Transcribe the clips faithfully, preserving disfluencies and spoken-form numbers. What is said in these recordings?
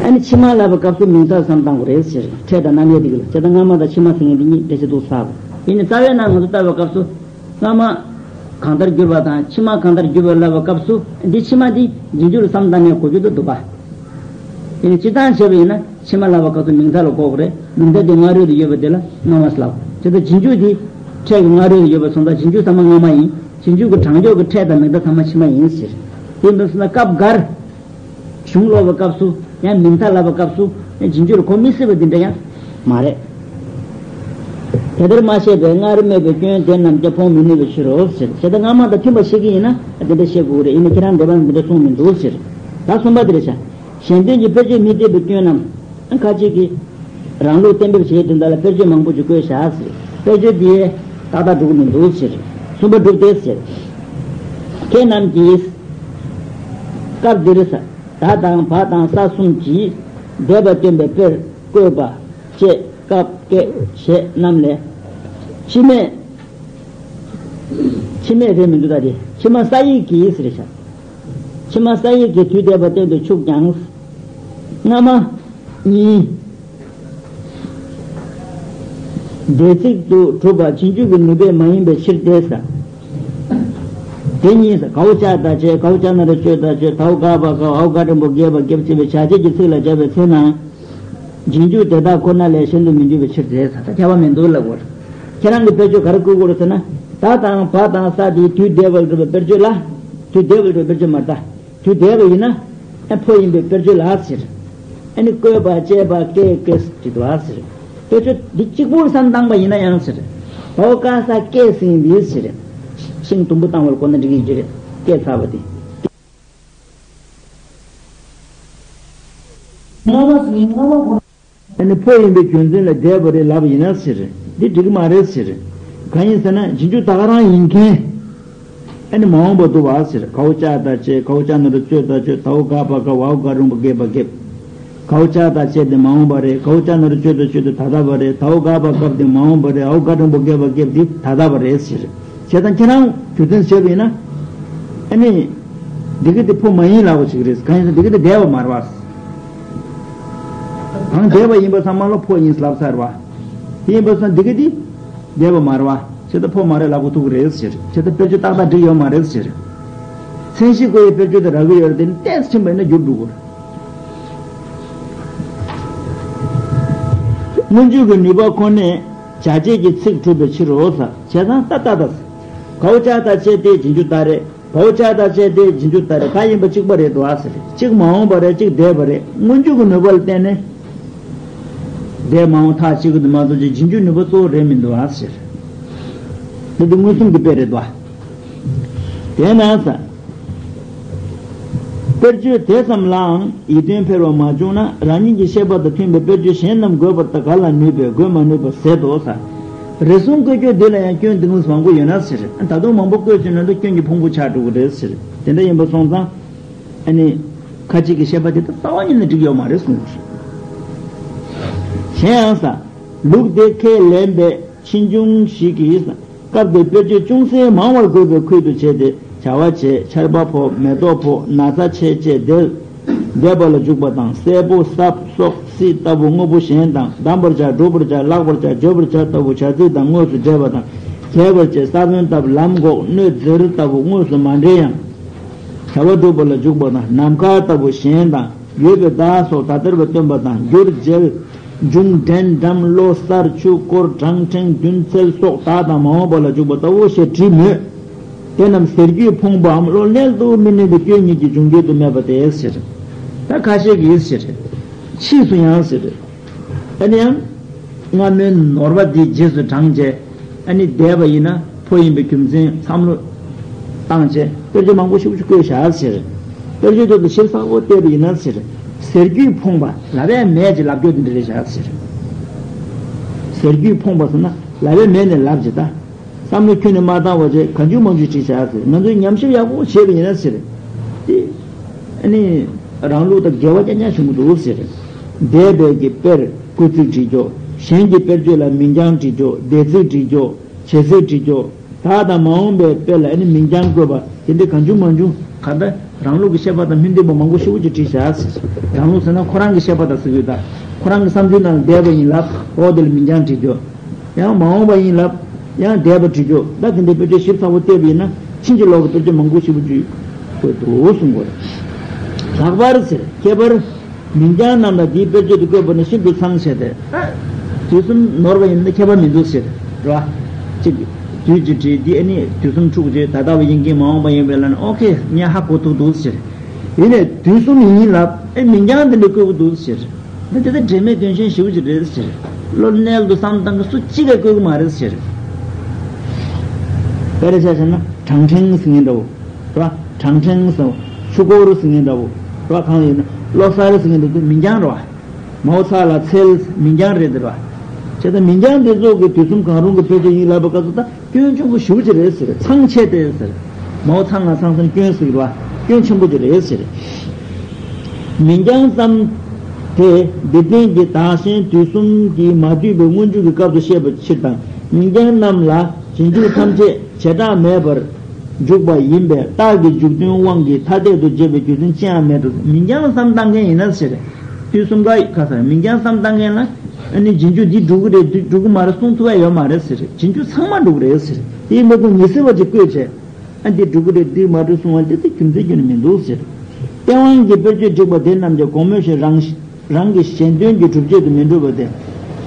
ཨ་ནི་ཕྱི་མ་ལབ་པའི་སྐབས་སུ་མིང་མཐའ་བསམ་བཏང་དགོས་རེད་ཟེར། ཕྲད་དང་རྣམ་དབྱེ་དེ་གི་ལ་བྱས་ཙང་སྔ་མ་དང་ཕྱི་མ་ཟེར་མཁན་དེ་གཉིས་འགྲེལ་བཤད་འདུག་ཟེར། ཡིན་ནའི་རྩ་བའི་ནང་ང་ཚོ་ལྟ་བའི་སྐབས་སུ། སྔ་མ་གང་ལྟར་གྱུར་པ་དང་ཕྱི་མ་གང་ལྟར་གྱུར་པ་ལབ་པའི་སྐབས་སུ། འདི་ཕྱི་མ་འདི་རྗེས་འཇུག་ལ་བསམ་བཏང་ནས་གོ་རྒྱུ་དེ་འདུག་པ། ཡིན་ནའི་སྤྱིར་བཏང་བྱས་པ་ཡིན་ན་ཕྱི་མ་ལབ་པའི་སྐབས་སུ་མིང་མཐའ་ལ་གོ་དགོས་རེད། མིང་མཐའ་དེ་སྔ་རོལ་དུ་ཡོད་པ་དེ་ལ་སྔ་མ་ཟེར་ལབ། དེ་ལྟར་རྗེས་འཇུག་དེ་ཕྲད་ཀྱི་སྔ་རོལ་དུ་ཡོད་པ་སོང་ཙང་རྗེས་འཇུག་ཚང་མ་སྔ་མ་ཡིན། རྗེས་འཇུག་གི་དྲང་འཇོག་གི་ཕྲད་དང་མིང་མཐའ་ཚང་མ་ཕྱི་མ་ཡིན་ཟེར། དེ་འདྲ་སོང་ན་སྐབས་འགར། གཞུང་ཀློག་པའི་སྐབས་སུ་ཡང་མིང་མཐའ་ལབ་པའི་སྐབས་སུ་ཡང་རྗེས་འཇུག་ལ་གོ་མི་སྲིད་པ་འདི་འདྲ་ཡང་མ་རེད། དེ་ལྟར་མ་བཤད་པའི་སྔར་སྨོས་པའི་སྐྱོན་དེ་རྣམས་ཀྱང་སྤོང་མི་ནུས་པའི་ཕྱིར་རོ་ཟེར། བྱས་ཙང་སྔ་མ་དང་མཐུན་པ་བཤད་ཀྱི་ཡིན་ན་འདི་འདྲ་བཤད་དགོས་རེད། ཡིན་ན་ཁྱེད་རང་འགྲེལ་པ་ནང་འདི་འདྲ་གསུངས་མི་འདུག་ཟེར། ད་གསུམ་པ་དེ་རེད་ཤག་གཞན་དོན་གྱི་དཔེར་བརྗོད་མི་འཐད་པའི་སྐྱོན་རྣམས། ཁ་ཅིག་གིས་རང་ལུགས་གཏན་འབེབས་བྱེད་དོན་དག་ལ་དཔེར་བརྗོད་མང་པོ་ཞིག་བཀོད་བཞག་ཟེར། དཔེར་བརྗོད་འདིས་ཏག་ཏག་འགྲུབ་མི་འདུག་ཟེར། གསུམ་པ་འགྲུབ་སྟེ་ཟེར། ཁྱེད་རྣམས་ཀྱིས་སྐབས་འདིར་ཟེར། ད་དང་བ་དང་ས་གསུམ་གྱིས་འདས་པ་སྟོན་པའི་དཔེར་བཀོད་པ་བཅས་སྐབས་སྐད་བྱས་རྣམས་ལས། ཕྱི་མས། ཕྱི་མས་རེད་མི་འདུག་ད་དེ་ཕྱི་མ་ས་ཡིག་གིས་ཟེར་བཞག་ཕྱི་མ་ས་ཡིག་གིས་དུས་འདས་པ་སྟོན་དུ་ཆུག་ཀྱང་། སྔ་མ་གཉིས། འདས་ཚིག་ཏུ་གྲུབ་པ་རྗེས་འཇུག་གི་ནུས་པས་མ་ཡིན་པའི་ཕྱིར་ཏེ་ཟེར། དེ་གཉིས་ཟེར། གའོ་ཅ་ད་ཅེ། གའོ་ཅ་ན་རོ་ཅོ་ད་ཅོ། དའོ་ག་བ་གའོ། འའོ་ག་འགྲེང་བུ་གེ་བ་གེབ་ཅེས་པའི་བྱ་བྱེད་ཀྱི་ཚིག་ལ་སྦྱར་བའི་ཚེ་ན། རྗེས་འཇུག་དེ་དག་ཁོ་ན་ལས་གཞན་དུ་མི་འགྱུར་བའི་ཕྱིར་ཏེ་ཟེར། ད་ཁྱད་པར་མི་འདུག་ལབ་དགོས། ཁྱེད་རང་གི་དཔེར་བརྗོད་ག་རེ་བཀོད་དགོས་རེད་ཟེར་ན། ད་དང་བ་དང་ས་དེ་དུས་འདས་པ་ལ་གྲུབ་པའི་དཔེར་བརྗོད་ལ། དུས་འདས་པ་ལ་གྲུབ་པའི་དཔེར་བརྗོད་མ་རེད་ད། དུས་འདས་པ་ཡིན་ན། ཨ་ཕོ་ཡིན་པའི་དཔེར་བརྗོད་ལ་ཟེར། ཨ་ནི་བཀོད་པ་བཅས་པ་སྐད་སྐད་ཅིག་ཏུ་ཨ་ཟེར། དཔེར་བརྗོད་འདི་གཅིག་པུར་བསམ་བཏང་པ་ཡིན་ན་ཡང་ཟེར། བའོ་ཀ་ས་སྐད་ཟེར་འདི་ཟེར། ཤིང་དུམ་བུ་བཏང་བར་གོ་ན་འགྲིག་གི་རེད། སྐད་ཚར་བ་དེ། སྔ་མ་ཟེར་སྔ་མ་གོ། ཨ་ནི་ཕོ་ཡིན་པའི་རྒྱུ་མཚན་ལ་འདས་པ་རེད་ལབ་ཡིན་ན་ཟེར། འདི་འགྲིག་གི་མ་རེད་ཟེར། གང་ཡིན་ཟེར་ན་རྗེས་འཇུག་ད་ག་རང་ཡིན་མཁན། ཨ་ནི་མ་འོངས་པ་འདུག་བ་ཟེར། གའོ་ཅ་ད་ཅེ། གའོ་ཅ་ན་རོ་ཅོ་ད་ཅོ། དའོ་ག་བ་གའོ། འའོ་ག་འགྲེང་བུ་གེ་བ་གེབ། གའོ་ཅ་ད་ཅེ་དེ་མ་འོངས་པ་རེད། གའོ་ཅ་ན་རོ་ཅོ་ད་ཅོ་དེ་ད་ལྟ་བ་རེད། དའོ་ག་བ་གབ་དེ་མ་འོངས་པ་རེད། འའོ་ག་འགྲེང་བུ་གེ་བ་གེབ་དེ་ད་ལྟ་བ་རེད་ཟེར། བྱས་ཙང་ཁྱེད་རང་རྒྱུ་མཚན་བྱས་པ་ཡིན་ན། ཨ་ནི། འདི་ག་དེ་ཕོ་མ་ཡིན་ལབ་པ་ཞིག་རེད། གང་ཡིན་ཟེར་ན་འདི་ག་དེ་འདས་པ་མ་རེད་བ། གང་འདས་པ་ཡིན་པ་ཚང་མ་ལ་ཕོ་ཡིན་ལབ་ཚར་བ། དེ་ཡིན་པ་སོང་འདི་ག་དེ་འདས་པ་མ་རེད་བ། བྱས་ཙང་ཕོ་མ་རེད་ལབ་དགོས་ཐུག་གི་རེད་ཟེར། བྱས་ཙང་དཔེར་བརྗོད་ཏག་ཏག་འགྲིག་ཡོད་མ་རེད་ཟེར། མཚན་གཞི་བཀོད་པའི་དཔེར་བརྗོད་དེ་རག་གི་ཡོད་རེད། དེ་ནི་ཏོག་ཙམ་ཕྱིན་པ་ཡིན་ན་འགྱུར་འགྲོ་གི་རེད། སྔོན་འཇུག་གི་ནུས་པ་ཁོ་ནས་བྱ་བྱེད་ཀྱི་ཚིག་གྲུབ་པའི་ཕྱིར་རོ་ཟེར། བྱས་ཙང་ད་ལྟ་ད་ཟེར། གའོ་ཅ་ད་ཅེ་དེ་རྗེས་འཇུག་ད་རེད། བའོ་ཅ་ད་ཅེ་དེ་རྗེས་འཇུག་ད་རེད། ད་ཡིན་པ་གཅིག་པ་རེད་དོ་ཨ་ཟེར། གཅིག་མ་འོངས་པ་རེད། གཅིག་འདས་པ་རེད། སྔོན་འཇུག་གི་ནུས་པ་ལ་བརྟེན་ནས། འདས་མ་འོངས་ཐག་གཅིག་གི་དུ་མ་གཏོགས་ཅིག་རྗེས་འཇུག་ནུས་པ་གཙོ་བོ་རེད་མི་འདུག་ཨ་ཟེར། འདི་དུ་མངོན་སུམ་གྱི་དཔེ་རེད་དོ། དེས་ན་ཟེར། དཔེར་བརྗོད་དེ་ཙམ་ལའང་ཡིད་རྟོན་འཕེར་བ་མ་བྱུང་ན་རང་ཉིད་ཀྱི་ཤེས་པ་དང་མཐུན་པའི་དཔེར་བརྗོད་གཞན་རྣམས་འགོད་པར་ད་ག་ལ་ནུས་པས་འགོད་མ་ནུས་པ་ཟད་དོ་ཟེར། རེ་ཟུང་བཀོད་རྒྱུ་འདི་ལ་ཡང་སྐྱོན་འདི་ངོས་མང་པོ་ཡོད་ན་ཟེར། ད་དུང་མང་པོ་བཀོད་ཟིན་ན་འདི་སྐྱོན་གྱི་ཕུང་པོ་ཆགས་འགྲོ་གི་རེད་ཟེར། དེ་འདྲ་ཡིན་པ་སོང་ཙང་། ཨ་ནི། ཁ་ཅིག་གི་བཤད་པ་དེ་ད་རྩ་བ་ཉིད་ནས་འགྲིག་ཡོད་མ་རེད་གསུངས། གཞན་ཡང་ཟེར། ལུགས་དེ་ཁས་ལེན་པའི་ཕྱིས་འབྱུང་ཞིག་གིས་ཟེར། སྐབས་དེར་དཔེར་བརྗོད་ཅུང་ཟད་མང་བར་དགོས་པའི་ཁུལ་དུ་བྱས་ཏེ་བྱ་བ་བྱེད། ཆར་པ་ཕོབ། མེ་ཏོག་ཕོག། ན་ཚ་ཆེ་བཅས་འདས་འདས་པ་ལ་འཇུག་པ་དང་། སྲས་པོ་བསགས། སོགས། སྲིད་ལྟ་བུ་དངོས་པོ་གཞན་དང་། བསྡམས་པར་བྱ། བསྒྲུབ་པར་བྱ། བརླག་པར་བྱ། བརྗོད་པར་བྱ་ལྟ་བུ་བྱ་ཚིག་དང་དངོས་སུ་འབྲེལ་བ་དང་། རྒྱས་པར་བྱེད། ས་བོན་ལྟ་བུ། ལམ་འགོག། གནོད་འཛེར་ལྟ་བུ་དངོས་སུ་མ་འབྲེལ་ཡང་། བྱ་བ་སྒྲུབ་པ་ལ་འཇུག་པ་དང་། ནམ་མཁའ་ལྟ་བུ་གཞན་དང་། ཡོད་པའི་བདག་སོགས་ད་ལྟར་བ་སྟོན་པ་དང་། རྒྱུར་བྱེད། འབྱུང་། འདྲེན། འགྲམ། བློ། གསར། ཆུ། དཀོར། གྲང་། ཕྲེང་། རྒྱུན། ཚེ། སྲོག་དག་དང་མ་འོངས་པ་ལ་འཇུག་པ་ལྟ་བུ་ཞེས་བྲིས་མོད། དེ་རྣམས་ཟེར་རྒྱུའི་ཕོངས་པའམ་བློ་གླད་དུ་མི་གནས་པའི་སྐྱོན་ཉིད་ཀྱི་འབྱུང་རྐྱེན་དུ་སྨྲས་པ་སྟེ་ཟེར། ད་ཁ་ཤས་ཀྱིས་ཟེར། ཕྱིས་སུ་ཡང་ཟེར། ཨ་ནི་ཡང་། སྔ་མོའི་ནོར་བ་འདི་རྗེས་སུ་འབྲངས་བྱས། ཨ་ནི་འདས་པ་ཡིན་ན་ཕོ་ཡིན་པའི་རྒྱུ་མཚན་བསམ་བློ་བཏང་བྱས་དཔེར་བརྗོད་མང་པོ་ཞིག་བཀོད་བཞག་ཟེར། དཔེར་བརྗོད་དེ་ཚོ་ཞིབ་ཚགས་པོ་བལྟས་པ་ཡིན་ན་ཟེར། ཟེར་རྒྱུའི་ཕོངས་པ་ལབ་ཡ་མེད་ཅེས་ལབ་རྒྱུ་དེ་འདྲ་རེད་བཞག་ཟེར། ཟེར་རྒྱུའི་ཕོངས་པ་ཟེར་ན་ལབ་ཡ་མེད་ནས་ལབ་ཅེས་ད། བསམ་བློ་ཁྱོན་ནས་མ་བཏང་བ་བྱས་གང་བྱུང་མང་བྱུང་བྲིས་བཞག་ཟེར། ང་ཚོས་ཉམས་ཞིབ་ཡག་པོ་བྱས་པ་ཡིན་ན་ཟེར། དེ། ཨ་ནི། རང་ལུགས་དང་འགལ་བ་རྐྱང་རྐྱང་བྱུང་གི་འདུག་ཟེར། འདས་པའི་གི་དཔེར་སྐུལ་ཚིག་བྲིས་ཀྱོག་གཞན་གྱི་དཔེར་བརྗོད་ལ་མིང་རྐྱང་བྲིས་ཀྱོག་འདས་ཚིག་བྲིས་ཀྱོག་བྱས་ཚིག་བྲིས་ཀྱོག་ད་དང་མ་འོངས་པའི་དཔེ་ལ་ཨ་ནི་མིང་རྐྱང་བཀོད་པ་དེ་འདྲ་གང་བྱུང་མང་བྱུང་ག་འདྲ། རང་ལུགས་ཀྱི་བཤད་པ་དང་མི་མཐུན་པ་མང་པོ་ཞེ་པོ་ཅིག་བྲིས་བཞག་ཟེར། རང་ལུགས་ཟེར་ན་ཁོ་རང་གི་བཤད་པ་དང་ཟེར་དགོས་ད། ཁོ་རང་གི་བསམ་ཚུལ་ནང་འདས་པ་ཡིན་ལབ་འོ་དེ་ལ་མིང་རྐྱང་བྲིས་རྒྱུ། ཡང་མ་འོངས་པ་ཡིན་ལབ་ཡང་འདས་པ་བྲིས་རྒྱུ། ད་དེ་འདྲའི་དཔེར་བརྗོད་ཞིབ་ཚགས་པོ་བལྟས་པ་ཡིན་ན་ཕྱིན་ཅི་ལོག་གི་དཔེར་བརྗོད་མང་པོ་ཞེ་པོ་ཅིག་བཀོད་འདུག་གསུང་དགོས་རེད། ལྷག་པར་ཟེར་ཁྱད་པར། མིང་རྐྱང་རྣམས་ལ་འདིའི་དཔེར་བརྗོད་དུ་བཀོད་པ་ནི་ཤིན་ཏུ་ཚང་ཆེ་སྟེ། དུས་གསུམ་ནོར་བ་ཡིན་ན་ཁྱད་པར་མི་འདུག་ཟེར། རེད་བ། གཅིག་དུས་ཀྱི་བྲིས་འདི་ཨ་ནི་དུས་གསུམ་འཁྲུག་རྗེས་ད་ལྟ་བ་ཡིན་གྱི་མ་འོངས་པ་ཡིན་པས་ལ་ནི་ཨོ་ཁེ་ངས་ཧ་གོ་ཐུབ་འདུག་ཟེར། ཡིན་ནས་དུས་གསུམ་ཡིན་ལབ་ཨེ་མིང་རྐྱང་འདི་འདྲ་བཀོད་ཀྱི་འདུག་ཟེར། འདི་དེ་ལྟར་འབྲེལ་མེད་དོན་ཆེན་ཞེ་པོ་ཅིག་རེད་ཟེར། བློ་རྣལ་དུ་བསམ་བཏང་གི་སུ་གཅིག་གིས་བཀོད་ཀྱི་མ་རེད་ཟེར། དཔེར་ཆ་བཞག་ན་བགྲང་ཕྲེང་ཟེར་མཁན་འདྲ་བོ། རེད་བ། བགྲང་ཕྲེང་ཟེར། ཆུ་འཁོར་ཟེར་མཁན་འདྲ་བོ། རེད་བ། གང་ཡིན་ན་བློ་གསར་ཟེར་མཁན་འདྲ་བོ་མིང་རྐྱང་རེད་བ། མའོ་ཚ་ལ་ཚལ་མིང་རྐྱང་རེད་དེ་རེད་བ། བྱས་ཙང་མིང་རྐྱང་དེ་ཚོ་གི་དུས་གསུམ་གང་རུང་གི་དཔེར་བརྗོད་ཡིན་ལབ་པ་སྐབས་སུ་ད་སྐྱོན་ཆེན་པོ་ཞེ་པོ་ཅིག་རེད་ཟེར། ཚང་ཆེ་སྟེ་ཟེར། མའོ་ཚང་ང་ཚང་ཟེར་ན་སྐྱོན་ཟེར་གི་རེད་བ། སྐྱོན་ཆེན་པོ་ཅིག་རེད་ཟེར། མིང་རྐྱང་ཙམ་དེ་སྡེ་ཚན་གྱི་བདག་གཞན་དུས་གསུམ་གྱིས་མ་བསྡུས་པའི་སྔོན་འཇུག་གི་སྐབས་སུ་བཤད་པའི་ཕྱིར་དང་། མིང་རྐྱང་རྣམས་ལ་རྗེས་འཇུག་ཐམས་ཅད་བྱེ་བྲག་མེད་པར་འཇུག་པ་ཡིན་པས་རྟགས་ཀྱི་འཇུག་དོན་དབང་གིས་ཐ་དད་དུ་བྱེད་པའི་རྒྱུ་མཚན་ཅི་ཡང་མེད་དོ། མིང་རྐྱང་བསམ་བཏང་མཁན་ཡིན་ན་ཟེར། དུས་གསུམ་ཀ་ཁ་སར་མིང་རྐྱང་བསམ་བཏང་མཁན་ལ་ཨ་ནི་རྗེས་འཇུག་འདི་འགྲུབ་ཀྱི་རེད་འདི་འགྲུབ་ཀྱི་མ་རེད་གསུང་ཐུབ་ཡ་ཡོད་མ་རེད་ཟེར། རྗེས་འཇུག་ཚང་མ་འགྲུབ་ཀྱི་རེད་ཟེར། དེ་ཡིན་པ་ཀུན་ཉི་ཟེར་བ་ཅིག་བཀོད་བྱས། ཨ་འདི་འགྲུབ་ཀྱི་རེད་འདི་མ་འགྲུབ་གསུང་བ་འདི་ཚོ་རྒྱུ་མཚན་ཁྱོན་ནས་མི་འདུག་ཟེར། སྟེས་དབང་གི་དཔེར་བརྗོད་བསྒྲིགས་པ་དེ་རྣམས་ཀྱང་གོང་སྨོས་བཞིན་རང་རང་གི་གཞན་དོན་གྱི་སྒྲུབ་བྱེད་དུ་མི་འགྲུབ་པ་སྟེ།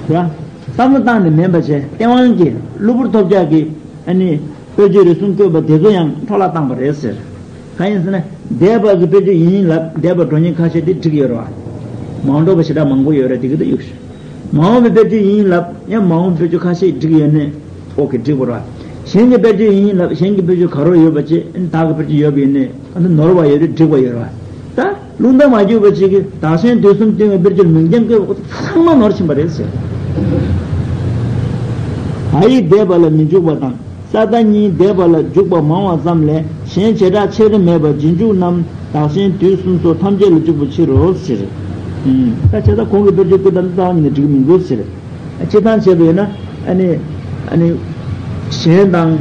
ར། བསམ་བློ་བཏང་ནས་མིན་པ་བྱས་སྟེས་དབང་གིས་གློ་བུར་ཐོབ་རྒྱག་གི་ཨ་ནི་དཔེར་བརྗོད་རེ་ཟུང་བཀོད་པ་དེ་ཚོ་ཡང་འཕྲོ་བརླག་བཏང་པ་རེད་ཟེར། གང་ཡིན་ཟེར་ན་འདས་པ་གི་དཔེར་བརྗོད་ཡིན་ལབ་འདས་པ་འགྲོ་ཉེན་ཁ་ཤས་དེ་འགྲིག་ཡོད་རེད་བ། མ་འགྲོ་བ་ཞེ་དྲག་མང་པོ་ཡོད་རེད་དེ་གི་དེ་གཡུག་ཤོག་མ་འོངས་པའི་དཔེར་བརྗོད་ཡིན་ལབ་ཡང་མ་འོངས་པའི་དཔེར་བརྗོད་ཁ་ཤས་འགྲིག་ཡོད་ནས་ཨོ་ཁེ་འགྲིག་པ་རེད། གཞན་གྱི་དཔེར་བརྗོད་ཡིན་ལབ་གཞན་གྱི་དཔེར་བརྗོད་ག་རེ་ཡོད་པ་ཅེ་ཨ་ནི་བདག་གི་དཔེར་བརྗོད་ཡོད་པ་ཡིན་ནས་ཨ་ནི་ནོར་བ་ཡོད་རེད་འགྲིག་པ་ཡོད་རེད། ད་རླུང་རྟ་མ་རྒྱུག་པ་ཅིག་གིས་བདག་གཞན་དུས་གསུམ་སྟོན་པའི་དཔེར་བརྗོད་མིང་རྐྱང་བཀོད་པ་ཚང་མ་ནོར་ཕྱིན་པ་རེད་ཟེར། ཨ་ཡིག་འདས་པ་ལ་མི་འཇུག་པ་དང་། ས་མཐའ་གཉིས་འདས་པ་ལ་འཇུག་པ་མང་བ་ཙམ་ལས་གཞན་བྱེ་བྲག་ཆེར་མེད་པར་རྗེས་འཇུག་རྣམས་བདག་གཞན་དུས་གསུམ་སོགས་ཐམས་ཅད་ལ་འཇུག་པའི་ཕྱིར་རོ་ཟེར། ད་བྱས་ཙང་གོང་གི་དཔེར་བརྗོད་ཀུན་ད་རྩ་བ་ཉིད་ནས་འགྲིག་མི་འདུག་ཟེར། སྤྱིར་བཏང་བྱས་པ་ཡིན་ན་ཨ་ནི་ཨ་ནི་གཞན་དང་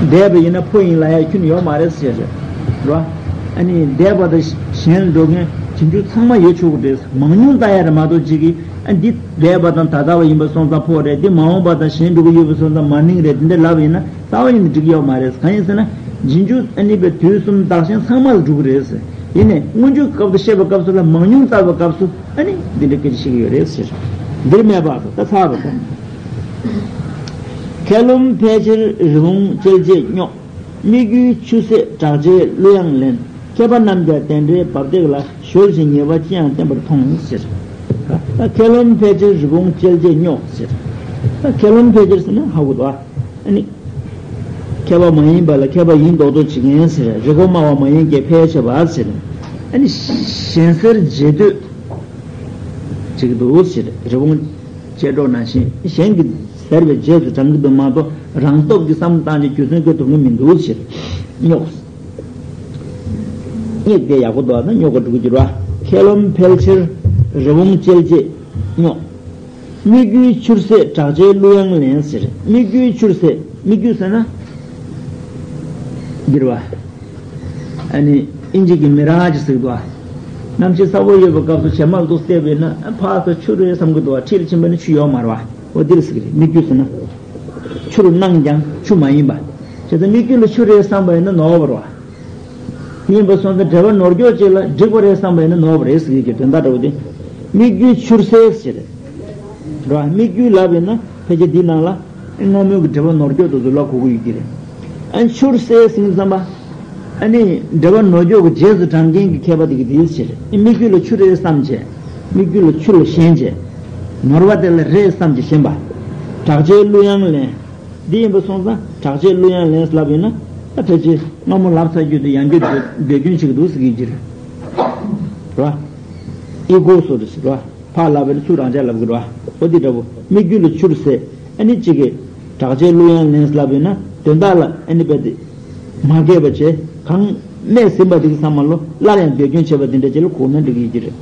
འདས་པ་ཡིན་ན་ཕོ་ཡིན་ལ་ཡ་ཁྱོན་ཡོད་མ་རེད་ཟེར་རོ། ཨ་ནི་འདས་པ་དང་གཞན་འགྲོ་མཁན་རྗེས་འཇུག་ཚང་མ་ཡོད་ཆོག་གི་རེད། མང་ཉུང་ལྟ་ཡ་རེད་མ་གཏོགས་གཅིག་གིས་ཨ་འདི་འདས་པ་དང་ད་ལྟ་བ་ཡིན་པ་སོང་ཙང་ཕོ་རེད། འདི་མ་འོངས་པ་དང་གཞན་འགྲོ་གི་ཡོད་པ་སོང་ཙང་མ་ནིང་རེད། འདི་འདྲ་ལབ་ཡིན་ན་རྩ་བ་ཉིད་ནས་འགྲིག་ཡོད་མ་རེད། གང་ཡིན་ཟེར་ན་རྗེས་འཇུག་ཨ་ནི་པའི་དུས་གསུམ་བདག་གཞན་ཚང་མ་ལ་འགྲོ་གི་རེད། ཡིན་ནའི་སྔོན་འཇུག་སྐབས་སུ་བཤད་པའི་སྐབས་སུ་ལ་མང་ཉུང་ལྟ་བའི་སྐབས་སུ་ཨ་ནི་འདི་འདྲ་སྐད་ཆ་བཤད་ཀྱི་ཡོད་རེད་ཟེར། འདིར་མེད་པ་ད་ཚར་བ་དང་། མཁས་རློམ་ཕལ་ཆེར་རི་བོང་ཅལ་ཅེས་སྙོགས། སྨིག་རྒྱུའི་ཆུ་སྲེད་བྲག་ཅའི་གླུ་དབྱངས་ལེན། མཁས་པ་རྣམས་ཀྱང་དེ་འདྲའི་འབབ་སྟེགས་ལ་གཞོལ་ཞིང་ཉེས་པ་ཅི་ཡང་བསྟན་པར་མཐོང་ཟེར། ད་མཁས་རློམ་ཕལ་ཆེར་རི་བོང་ཅལ་ཅེས་སྙོགས་ཟེར། ད་མཁས་རློམ་ཕལ་ཆེར་ཟེར་ན་ཧ་གོ་འདུག་ཨ། ཨ་ནི། མཁས་པ་མ་ཡིན་པ་ལ་མཁས་པ་ཡིན་མདོག་མདོག་བྱེད་མཁན་ཟེར། རིག་གོ་སྨྲ་བ་མ་ཡིན་གྱི་ཕལ་ཆེ་བ་ཟེར། ཨ་ནི་གཞན་སེལ་རྗེས་ཟློས་བྱེད་ཀྱི་འདུག་ཟེར། རི་བོང་ཅལ་སྙོགས་ནང་བཞིན་གཞན་གྱིས་ཟེར་བའི་རྗེས་སུ་འབྲང་གི་འདུག་མ་གཏོགས་རང་སྟོབས་ཀྱིས་བསམ་བློ་བཏང་རྗེས་རྒྱུ་མཚན་བཀོད་ཐུབ་ཀྱི་མི་འདུག་ཟེར། སྙོགས། སྙེག་དེ་ཡག་པོ་འདུག་ན་སྙོག་ག་འགྲོ་གི་འགྱུར་བ། མཁས་རློམ་ཕལ་ཆེར་རི་བོང་ཅལ་ཅེས་སྙོགས། སྨིག་རྒྱུའི་ཆུར་སྲེད་བྲག་ཅའི་གླུ་དབྱངས་ལེན་ཟེར། སྨིག་རྒྱུའི་ཆུར་སྲེད། སྨིག་རྒྱུ་ཟེར་ན། འགྱུར་བ། ཨ་ནི་ཨིན་ཇི་གི་མི་ར་ཇི་ཟེར་གི་འདུག་ཨ། གནམ་གཤིས་ཚ་པོ་ཡོད་པའི་སྐབས་སུ་བྱེ་མ་ལ་ཏོག་བལྟས་པས་ན་ཕར་ཚུར་ཆུ་རེད་བསམ་གི་འདུག་ཨ། འཁྲིས་ལ་ཕྱིན་པ་ནི་ཆུ་ཡོད་མ་རེད་བ། འོ་འདིར་ཟེར་གི་རེད། སྨིག་རྒྱུ་ཟེར་ན། ཆུར་སྣང་ཀྱང་ཆུ་མ་ཡིན་པ། བྱས་ཙང་སྨིག་རྒྱུ་ལ་ཆུ་རེད་བསམ་པ་ཡིན་ན་ནོར་བ་རེད་བ། ཡིན་པ་སོང་ཙང་འབྲེལ་བ་ནོར་འགྱོག་ཅིག་ལ་འགྲིག་པ་རེད་བསམ་པ་ཡིན་ན་ནོར་བ་རེད་ཟེར་གྱི་དོན་དག་འདྲ་བོ་དེ། སྨིག་རྒྱུའི་ཆུར་སྲེད་ཟེར། རེད་བ། སྨིག་རྒྱུ་ལབ་ཡིན་ན་ཕལ་ཆེར་འདི་ནང་ལ་སྔ་མོའི་གི་འབྲེལ་བ་ནོར་འགྱོག་དེ་ཚོ་ལབ་དགོས་ཀྱི་ཡོད་ཀྱི་རེད། ཨ་ནི་ཆུར་སྲེད་ཟེར་ཙམ་པ། ཨ་ནི་འབྲེལ་བ་ནོར་འགྱོག་གི་རྗེས་སུ་འབྲང་མཁན་གྱི་མཁས་པ་དེ་གི་དེའི་ཕྱིར། སྨིག་རྒྱུ་ལ་ཆུ་རེད་བསམ་བྱས། སྨིག་རྒྱུ་ལ་ཆུ་ལ་ཞེན་བྱས། ནོར་བ་དེ་ལ་རེད་བསམ་བྱས་ཞེན་པ། བྲག་ཅའི་གླུ་དབྱངས་ལེན། འདི་ཡིན་པ་སོང་ཙང་བྲག་ཅའི་གླུ་དབྱངས་ལེན་ལབ་ཡིན་ན་ད་ཕལ་ཆེར་སྔ་མོ་ལབ་ཚར་རྒྱུ་དེ་ཡང་བསྐྱར་ཟློས་སྐྱོན་བྱེད་ཀྱི་འདུག་ཟེར་གྱི་ཡོད་ཀྱི་རེད། རེད་བ། ཨི་གོ་སོ་རེད་ཟེར་རེད་བ། ཕར་ལབ་པ་ཡིན་ན་ཚུར་རང་འཇགས་ལབ་ཀྱི་རེད་བ། འོ་འདི་འདྲ་བོ་སྨིག་རྒྱུ་ལ་ཆུར་སྲེད། ཨ་ནི་གཅིག་གིས་བྲག་ཅའི་གླུ་དབྱངས་ལེན་ལབ་ཡིན་ན་དོན་དག་ལ་ཨ་ནི་རྦད་དེ་མ་རྒྱས་པ་བྱས། གང་སྨྲས་ཟིན་པ་དེ་གི་ཚང་མ་ལོ་སླར་ཡང་ཟློས་སྐྱོན་བྱས་པ་དེ་འདྲ་ཅིག་ལ་གོ་ན་འགྲིག་གི་ཡོད་ཀྱི་རེད།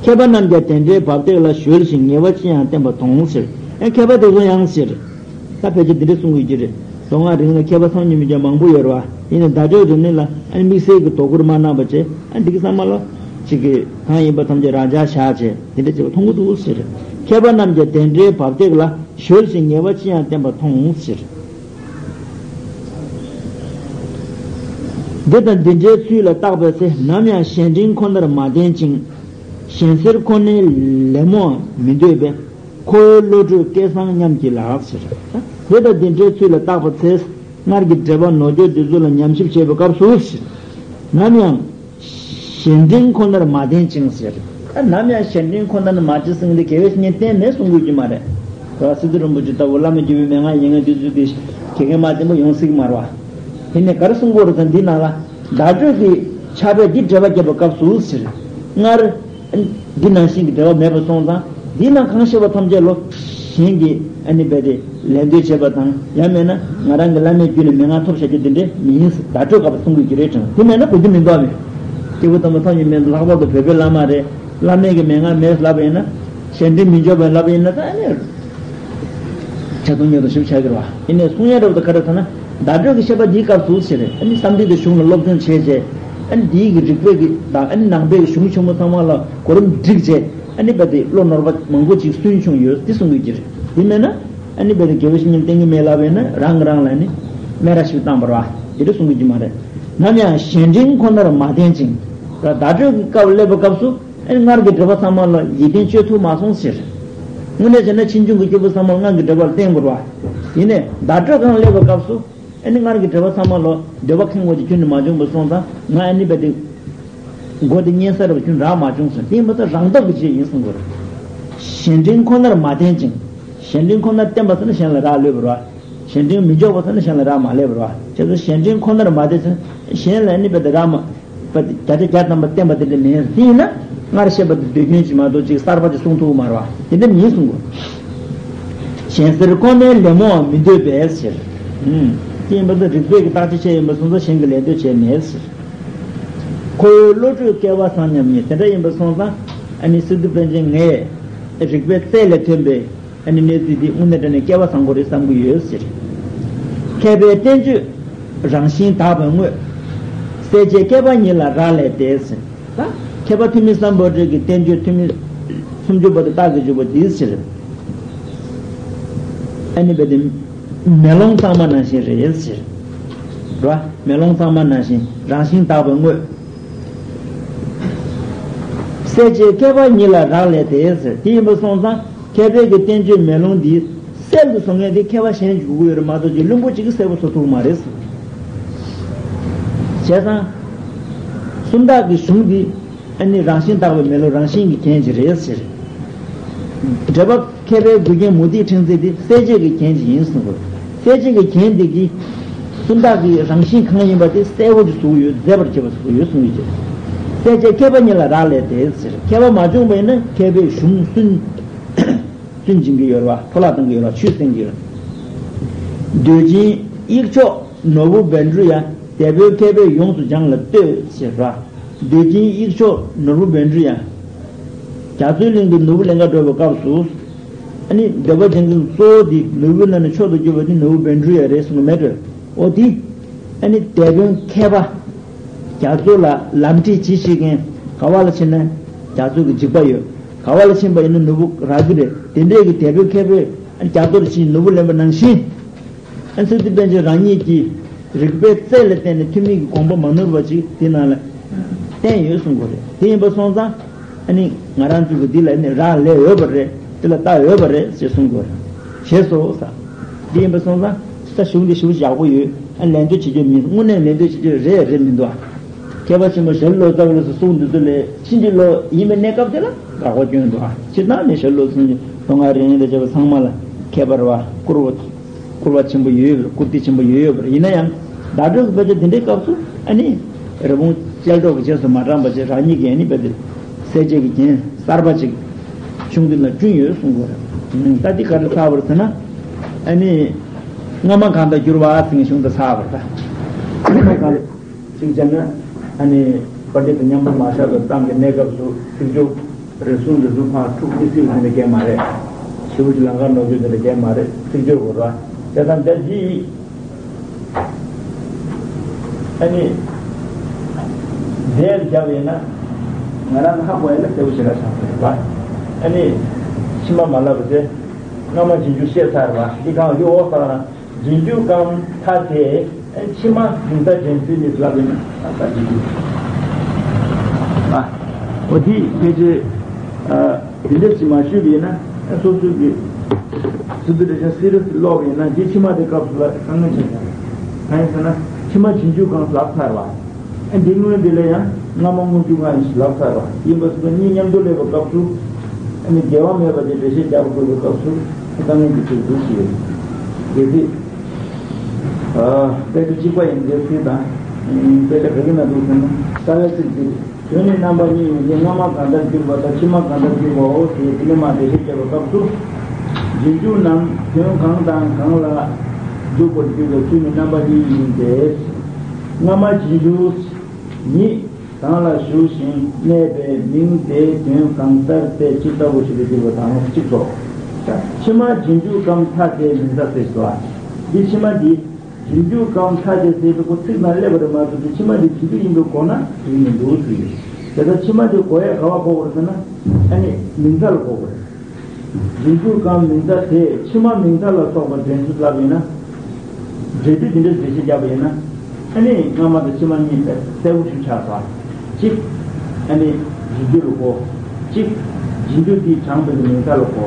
མཁས་པ་རྣམས་ཀྱང་དེ་འདྲའི་འབབ་སྟེགས་ལ་གཞོལ་ཞིང་ཉེས་པ་ཅི་ཡང་བསྟན་པ་མཐོང་ཟེར། ཨེ་མཁས་པ་དེ་ཚོ་ཡང་ཟེར། ད་ཕལ་ཆེར་འདི་འདྲ་གསུང་གི་ཡོད་ཀྱི་རེད། མདོ་སྔགས་རིག་གནས་ལ་མཁས་པ་སངས་རྒྱས་མི་འགྱུར་མང་པོ་ཡོད་རེད་བ། ཡིན་ནའི་བརྡ་སྤྲོད་རིག་གནས་ལ་ཨ་ནི་དམིགས་བསལ་གྱི་དོ་ཁུར་མ་གནང་བ་བྱས། ཨ་ནི་འདི་གི་ཚང་མ་ལ་ཅིག་གི་གང་ཡིན་པ་ཐམས་ཅད་རང་འཇགས་བཞག་བྱས་དེ་འདྲ་བྱས་པ་མཐོང་གི་འདུག་ཟེར། མཁས་པ་རྣམས་ཀྱིས་དེ་འདྲའི་འབབ་སྟེགས་ལ་གཞོལ་ཞིང་ཉེས་པ་ཅི་ཡང་བསྟན་པ་མཐོང་ཟེར། འདི་དང་འདི་འདྲའི་ཚུལ་ལ་བརྟག་པའི་ཚེ། ནམ་ཡང་གཞན་དྲིན་ཁོ་ནར་མ་བརྟེན་ཅིང་། གཞན་སེལ་ཁོ་ནའི་ལད་མོའང་མི་འདོད་པས། ཁོ་བོའི་བློ་གྲོས་སྐལ་བཟང་ཉམས་ཀྱི་ལགས་ཟེར། འདི་དང་འདི་འདྲའི་ཚུལ་ལ་བརྟག་པའི་ཚེ། སྔར་གྱི་འགྲེལ་པ་ནོར་འཁྱོག་འདི་ཚོ་ལ་ཉམས་ཞིབ་བྱེད་པའི་སྐབས་སུ་ཟེར། ནམ་ཡང་གཞན་དྲིན་ཁོ་ནར་མ་བརྟེན་ཅིང་ཟེར། ད་ནམ་ཡང་གཞན་དྲིན་ཁོ་ནར་མ་བརྟེན་ཟེར་དེ་དགེ་བའི་བཤེས་གཉེན་གཏན་ནས་གསུང་དགོས་ཀྱི་མ་རེད། ར་སི་ཏུ་རིན་པོ་ཆེ་ལྟ་བུ་བླ་མེད་སྤྱོད་པའི་མན་ངག་ཡིན་ངེས་དུས་ཚོད་དེ་དགེ་རྒན་མ་བསྟེན་པ་ཡོང་སྲིད་ཀྱི་མ་རེད་བ། དེ་ནས་ག་རེ་གསུང་དགོས་རེད་ཟེར་ན། འདི་ནང་ལ་བརྡ་སྤྲོད་ཀྱི་ཕྱག་དཔེ་འདི་འགྲེལ་པ་བརྒྱབ་པའི་སྐབས་སུ་ཟེར། སྔར་འདི་ནང་བཞིན་གྱི་འགྲེལ་པ་མེད་པ་སོང་ཙང་། འདི་ནང་གང་བཤད་པ་ཐམས་ཅད་ལོ་གཞན་གྱིས་ཨ་ནི་རྦད་དེ་ལད་ཟློས་བྱེད་པ་དང་། ཡང་མེད་ན་ང་རང་གི་བླ་མའི་རྒྱུད་ནས་མན་ངག་ཐོབ་བཞག་རྒྱུ་འདི་འདྲས་མིན་ཟེར་བརྡ་སྤྲོད་སྐབས་གསུང་དགོས་ཀྱི་རེད་དྲན། དེ་མེད་ན་གོ་རྒྱུ་མི་འདུག་ཨ། མེད། སྐྱེས་བུ་དམ་པ་ཐམས་ཅད་མེད་ལྷག་པར་དུ་བོད་པའི་བླ་མ་རེད། བླ་མའི་གི་མན་ངག་མེད་ལབ་པ་ཡིན་ན། གཞན་དྲིན་མི་འཇོག་པའི་ལབ་པ་ཡིན་ན་ད་ཨ་ནི་ཆ་ཚང་ཉོ་དང་ཞིབ་ཆགས་ཀྱི་རེད་བ། ཡིན་ནའི་གསུང་ཡ་འདྲ་བོ་ད་ག་རེ་ཐ་ན། བརྡ་སྤྲོད་ཀྱི་བཤད་པ་འདིའི་སྐབས་སུ་ཟེར་རེད། ཨ་ནི་བསམ་གཏན་དང་གཞུང་ལ་སློབ་སྦྱོང་བྱས་བྱས། ཨ་ནི་འདིའི་གི་རིགས་པའི་གི་དང་། ཨ་ནི་ནང་པའི་གི་གཞུང་ཆེན་མོ་ཚང་མ་ལ་གོ་རིམ་བསྒྲིགས་བྱས། ཨ་ནི་རྦད་དེ་བློ་ནོར་བ་མང་པོ་ཅིག་སུན་བྱུང་ཡོད་དེ་གསུང་གི་ཡོད་ཀྱི་རེད། དེ་མེད་ན་ཨ་ནི་རྦད་དེ་དགེ་བའི་བཤེས་གཉེན་བསྟེན་གི་མེད་ལབ་པ་ཡིན་ན། རང་གིས་རང་ལ་ནི་སྨད་ར་ཞིག་བཏང་བ་རེད་བ། དེ་འདྲ་གསུང་གི་ཡོད་ཀྱི་མ་རེད། ནམ་ཡང་གཞན་དྲིན་ཁོ་ནར་མ་བརྟེན་ཅིང་། ད་བརྡ་སྤྲོད་ཀྱི་སྐབས་སླེབས་པའི་སྐབས་སུ། ཨ་ནི་སྔར་གྱི་འགྲེལ་པ་ཚང་མ་ལ་ཡིད་བརྟན་བཅོལ་ཐུབ་མ་སོང་ཟེར། དངོས་གནས་བྱས་ན་ཕྱིས་འབྱུང་གི་སྐྱེས་བུ་ཚང་མ་ལ་སྔར་གྱི་འགྲེལ་པ་ལ་བརྟེན་དགོས་རེད་བ། ཡིན་ནའི་བརྡ་སྤྲོད་སྒང་སླེབས་པའི་སྐབས་སུ། ཨ་ནི་སྔར་གྱི་འགྲེལ་པ་ཚང་མ་ལ་འདོད་པ་ཁེངས་པ་ཅིག་ཁྱོན་ནས་མ་བྱུང་བ་སོང་ཙང་། ང་ཨ་ནི་རྦད་དེ་མགོ་དེ་སྙན་ས་རེད་བ། ཁྱོན་རག་མ་བྱུང་ཟེར། དེ་ཡིན་པ་ད་རང་སྟོབས་ཀྱི་ཆེད་ཡིན་གསུང་དགོས་རེད། གཞན་དྲིན་ཁོ་ནར་མ་བརྟེན་ཅིང་། གཞན་དྲིན་ཁོ་ནར་བརྟེན་པ་ཟེར་ན་གཞན་ལ་རག་ལས་པ་རེད་བ། གཞན་དྲིན་མི་འཇོག་པ་ཟེར་ན་གཞན་ལ་རག་མ་ལས་པ་རེད་བ། བྱས་ཙང་གཞན་དྲིན་ཁོ་ནར་མ་བརྟེན་ཟེར་ན་གཞན་ལ་ཨ་ནི་རྦད་དེ་རག་མ། བརྒྱ་ཆ་བརྒྱ་ཐམ་པ་བརྟེན་པ་དེ་འདྲ་མིན། དེ་ཡིན་ན་སྔར་བཤད་པ་དེ་ཟློས་སྐྱོན་ཅིག་མ་གཏོགས་ཅིག་གསར་པ་ཅིག་གསུང་ཐུབ་ཀྱི་མ་རེད་བ། དེ་འདྲ་མིན་གསུང་དགོས། གཞན་སེལ་ཁོ་ནའི་ལད་མོའང་མི་འདོད་པས་ཟེར། ཨུམ། དེ་ཡིན་པ་ད་རིགས་པའི་གི་བརྟག་དཔྱད་བྱས་ཡིན་པ་སོང་ཙང་གཞན་གྱི་ལད་ཟློས་བྱས་མེད་ཟེར། ཁོ་བོའི་བློ་གྲོས་སྐལ་བ་བཟང་ཉམས་ཉེས། དེ་འདྲ་ཡིན་པ་སོང་ཙང་ཨ་ནི་སི་ཏུ་པཎ་ཆེན་ངས་རིགས་པའི་རྩལ་ལས་ཐོན་པའི་ཨ་ནི་གནས་ཚུལ་འདི་དངོས་གནས་དྲང་གནས་སྐལ་བ་བཟང་པོ་རེད་བསམ་གྱི་ཡོད་ཟེར། མཁས་པའི་བསྟན་བཅོས་རང་བཞིན་དག་པའི་དངོས། གསལ་བྱེད་མཁས་པ་ཉིད་ལ་རག་ལས་ཏེ་ཟེར། ད་མཁས་པ་ཐོན་མི་སམ་བྷོ་ཊ་གི་བསྟན་བཅོས་ཐོན་མི་སུམ་ཅུ་པ་དེ་རྟགས་ཀྱི་འཇུག་པ་འདིའི་ཕྱིར། ཨ་ནི་རྦད་དེ་མེ་ལོང་གཙང་མ་ནང་བཞིན་རེད་ཟེར། རེད་བ། མེ་ལོང་གཙང་མ་ནང་བཞིན་རང་བཞིན་དག་པའི་དངོས། གསལ་བྱེད་མཁས་པ་ཉིད་ལ་རག་ལས་ཏེ་ཟེར། དེ་ཡིན་པ་སོང་ཙང་མཁས་པའི་གི་བསྟན་བཅོས་མེ་ལོང་འདི་གསལ་དུ་བཟོ་མཁན་དེ་མཁས་པ་གཞན་ཞིག་དགོས་ཀྱི་ཡོད་རེད་མ་གཏོགས་ཅིག་བླུན་པོ་གཅིག་གིས་གསལ་པོ་བཟོ་ཐུབ་ཀྱི་མ་རེད་ཟེར། བྱས་ཙང་སུམ་རྟགས་ཀྱི་གཞུང་འདི་ཨ་ནི་རང་བཞིན་དག་པའི་མེ་ལོང་རང་བཞིན་གྱི་རྒྱན་ཅིག་རེད་ཟེར། འགྲེལ་པ་མཁས་པའི་མགུལ་རྒྱན་མུ་ཏིག་ཕྲེང་མཛེས་དེ་གསལ་བྱེད་ཀྱི་རྒྱན་ཅིག་ཡིན་གསུངས་པ། གསལ་བྱེད་ཀྱི་རྒྱན་འདི་གིས་སུམ་རྟགས་ཀྱི་རང་བཞིན་གང་ཡིན་པ་དེ་གསལ་པོ་ཅིག་བཟོ་གི་ཡོད། མཛེས་པར་བྱེད་པ་བཟོ་གི་ཡོད་གསུང་གི་ཡོད། གསལ་བྱེད་མཁས་པ་ཉིད་ལ་རག་ལས་ཏེ་ཟེར། མཁས་པ་མ་བྱུང་བ་ཡིན་ན་མཁས་པའི་གཞུང་སུན་སུན་འབྱིན་གྱི་ཡོད་རེད་བ། འཕྲོ་བརླག་གཏོང་གི་ཡོད་རེད་བ། ཆུད་གསན་གྱི་ཡོད་རེད། འདོད་ཆེན་དབྱིག་མཆོག་ནོར་བུ་བཻ་ཌཱུརྱ། དེ་དཔོན་མཁས་པས་ཡོངས་སུ་སྦྱངས་ལ་ལྟོས་ཟེར་བ། འདོད་ཆེན་དབྱིག་མཆོག་ནོར་བུ་བཻ་ཌཱུརྱ། རྒྱ་མཚོའི་གླིང་དུ་ནོར་བུ་ལེན་གར་འགྲོ་བའི་སྐབས་སུ། ཨ་ནི་འདོད་པ་ཅན་གྱི་གཙོ་བོ་དེ་ནོར་བུའི་ནང་ནས་མཆོག་ཏུ་གྱུར་པ་དེ་ནོར་བུ་བཻ་ཌཱུརྱ་རེད་གསུངས་པ་མེད་འགྲོ། འོ་དེ་ཨ་ནི་དེ་དཔོན་མཁས་པ། རྒྱ་མཚོ་ལ་ལམ་ཁྲིད་ཅིག་བྱེད་མཁན། ག་བ་ལ་ཕྱིན་ན་རྒྱ་མཚོ་གི་འཇིགས་པ་ཡོད། ག་བ་ལ་ཕྱིན་པ་ཡིན་ན་ནོར་བུ་རག་གི་རེད། དེ་འདྲས་ཀྱི་དེ་དཔོན་མཁས་པས་རྒྱ་མཚོར་ཕྱིན་ནོར་བུ་ལེན་པ་ནང་བཞིན། ཨ་ནི་སི་ཏུ་པཎ་ཆེན་རང་ཉིད་ཀྱིས་རིགས་པའི་རྩལ་ལ་བརྟེན་ནས་ཐོན་མི་གི་དགོངས་པ་མ་ནོར་བ་ཅིག་དེ་ནང་ལ་བསྟན་ཡོད་གསུང་གི་རེད། དེ་ཡིན་པ་སོང་ཙང་ཨ་ནི་ང་རང་ཚོ་གི་འདི་ལ་ནི་རག་ལས་ཡོད་པ་རེད། འདི་ལ་ལྟ་ཡོད་པ་རེད་ཅེས་གསུང་གི་རེད། ཞེས་སོ་ཟེར། འདི་ཡིན་པ་སོང་ཙང་ད་གཞུང་འདི་ཞེ་པོ་ཡག་པོ་ཡོད། ཨ་ནི་ལད་ཟློས་བྱེད་རྒྱུ་མིན། དངོས་གནས་ལད་ཟློས་བྱེད་རྒྱུ་རེད་རེད་མི་འདུག་ཨ། མཁས་པ་ཆེན་པོ་ཞྭ་ལུ་ལོ་ཙཱ་བ་ལ་སོགས་གསུང་འདི་ཚོ་ལས་ཕྱིན་ཅི་ལོག་ཡིན་པའི་གནས་སྐབས་དེ་ལ་དགག་པ་སྐྱོན་འདུག་ཨ། སྤྱིར་བཏང་ནས་ཞྭ་ལུ་ལོ་ཙཱ་གསུང་རྒྱུ་མདོ་སྔགས་རིག་གནས་དང་བཅས་པ་ཚང་མ་ལ་མཁས་པ་རེད་བ། བཀུར་བ་བཀུར་བ་ཆེན་པོ་ཡོད་པ་རེད། བཀུར་སྟི་ཆེན་པོ་ཡོད་ཡོད་པ་རེད། ཡིན་ན་ཡང་བརྡ་སྤྲོད་ཀྱི་དཔེ་ཆ་འདི་འདྲའི་སྐབས་སུ་ཨ་ནི་རི་བོང་ཅལ་འདྲོགས་ཀྱི་རྗེས་སུ་མ་འབྲངས་པ་བྱས། རང་ཉིད་ཀྱིས་ཨ་ནི་དཔེ་དེ་གསལ་བྱེད་ཀྱི་རྒྱན་གསར་པ་ཅིག་གཞུང་འདི་ལ་བསྐྲུན་ཡོད་གསུང་དགོས་རེད། ད་འདི་ག་རེ་ཚར་བ་རེད་ཟེར་ན། ཨ་ནི་སྔ་མ་གང་དང་བསྒྱུར་བ་ཟེར་མཁན་གཞུང་འདི་ཚར་བ་རེད་ད། སྔ་མ་གང་། གཅིག་བྱས་ན། ཨ་ནི་དཔལ་ལྡན་དུ་མཉམ་པོ་མ་བཞག་པའི་གཏམ་གྱི་གནས་སྐབས་སུ་ཚིག་སྦྱོར་རེ་ཟུང་རེ་ཟུང་ཕར་འཁྲུག་མི་སྲིད་པ་དེ་འདྲ་གང་ཡང་མ་རེད། ཞེ་པོ་ཅིག་ལང་ཀར་ནོར་བཅོས་དེ་འདྲ་གང་ཡང་མ་རེད། ཚིག་སྦྱོར་གོ་ར། དེ་དང་དེ་འདི་ ཨ་ནི། དེར་བརྒྱབ་ཡིན་ན། ང་རང་ཧ་གོ་ཡིན་ན་གསལ་པོ་ཞེ་དྲག་ཆགས་ཀྱི་རེད་པ། ཨ་ནི། ཕྱི་མ་མ་ལབ་པ་དེ། སྔ་མ་རྗེས་འཇུག་བཤད་ཚར་བ། འདི་གང་འདི་འོག་ས་རང་རྗེས་འཇུག་གམ་མཐའ་དེ། ཨ་ནི་ཕྱི་མ་མིང་མཐའ་དྲན་ཚུལ་ནི་ལབ་ཡིན་ན་ད་ལྟ་རྗེས་འཇུག་ཨ། འོ་དེ་ཕལ་ཆེར། ཨ། དེ་འདྲ་ཞིག་མ་ཞུས་པ་ཡིན་ན། ཨ། སོ་སོ་གི་སི་པི་རེ་ཤན་སི་རི་ཡས་ཀློག་པ་ཡིན་ན། རྗེས་ཕྱི་མ་དེ་སྐབས་སུ་ལ་དཀའ་ངལ་ཆེ་ཤོས་གང་ཡིན་ཟེར་ན། ཕྱི་མ་རྗེས་འཇུག་གམ་ལབ་ཚར་བ། ཨ། འདི་སྔོན་འདི་ལ་ཡང་སྔ་མ་སྔོན་འཇུག་གམ་ཡིན་ཞེས་ལབ་ཚར་བ་ཡིན་པ་སོང་ཙང་གཉིས་མཉམ་དུ་སླེབས་པའི་སྐབས་སུ། ཨ་ནི་འགལ་བ་མེད་པ་དེ་འགྲེལ་བཤད་རྒྱག་དགོས་པའི་སྐབས་སུ་དཀའ་ངལ་གྱི་ཚིག་འདུག་ཞུས་ཡོད། གལ་སྲིད། ཨ། དཔེ་ཆ་གཅིག་པ་ཡིན་ཚེ་ཚིག་དང་། དཔེ་ཆ་ག་གི་ནང་འདུག་ཟེར་ན། རྩ་བའི་ཚིག་འདི། དོན་ནི་རྣམ་པ་གཉིས་ཡིན་ཏེ། སྔ་མ་གང་ལྟར་འཇུག་པ་དང་ཕྱི་མ་གང་ལྟར་འཇུག་པའོ་ཞེས་དེ་ནས་མར་འགྲེལ་བཤད་བརྒྱབ་པའི་སྐབས་སུ། རྗེས་འཇུག་རྣམས་དོན་གང་དང་གང་ལ་འཇུག་པར་འགྱུར་བའི་ཚུལ་ནི་རྣམ་པ་གཉིས་ཡིན་ཏེ། སྔ་མ་རྗེས་འཇུག་ཉིད་གང་ལ་ཞུགས་ཤིང་གནས་པའི་མིང་དེ་དོན་གང་ལྟར་ཏེ་ཇི་ལྟ་བུ་ཞིག་ཏུ་འགྱུར་བ་དང་གཅིག་སོ། ཕྱི་མ་རྗེས་འཇུག་གམ་མཐའ་དེ་མིང་མཐའ་ཟེར་སོ། འདི་ཕྱི་མ་འདི། རྗེས་འཇུག་གམ་མཐའ་དེ་ཟེར་དུས་ཁོ་ཚིག་ནང་སླེབས་པ་རེད་མ་གཏོགས་དེ་ཕྱི་མ་དེ་རྗེས་འཇུག་ཡིན་པའི་སྒོ་ནས་དེ་མི་འདུག་ཟེར། དེ་ལྟར་ཕྱི་མ་དེ་གོ་ཡས་ག་པར་གོ་དགོས་རེད་ཟེར་ན། ཨ་ནི་མིང་མཐའ་ལ་གོ་དགོས་རེད། རྗེས་འཇུག་གམ་མིང་མཐའ་དེ་ཕྱི་མ་མིང་མཐའ་ལ་སོགས་པ་འདྲེན་ཚུལ་ལབ་ཡིན་ན། འབྲེལ་དུས་དེ་འདྲ་འགྲེལ་བཤད་བརྒྱབ་པ་ཡིན་ན། ཨ་ནི་སྔ་མ་དང་ཕྱི་མ་གཉིས་དཔེ་གསལ་པོ་ཞིག་ཆགས་སོང་། གཅིག་ཨ་ནི་རྗེས་འཇུག་ལ་གོ། གཅིག་རྗེས་འཇུག་དེའི་དྲངས་པའི་མིང་མཐའ་ལ་གོ།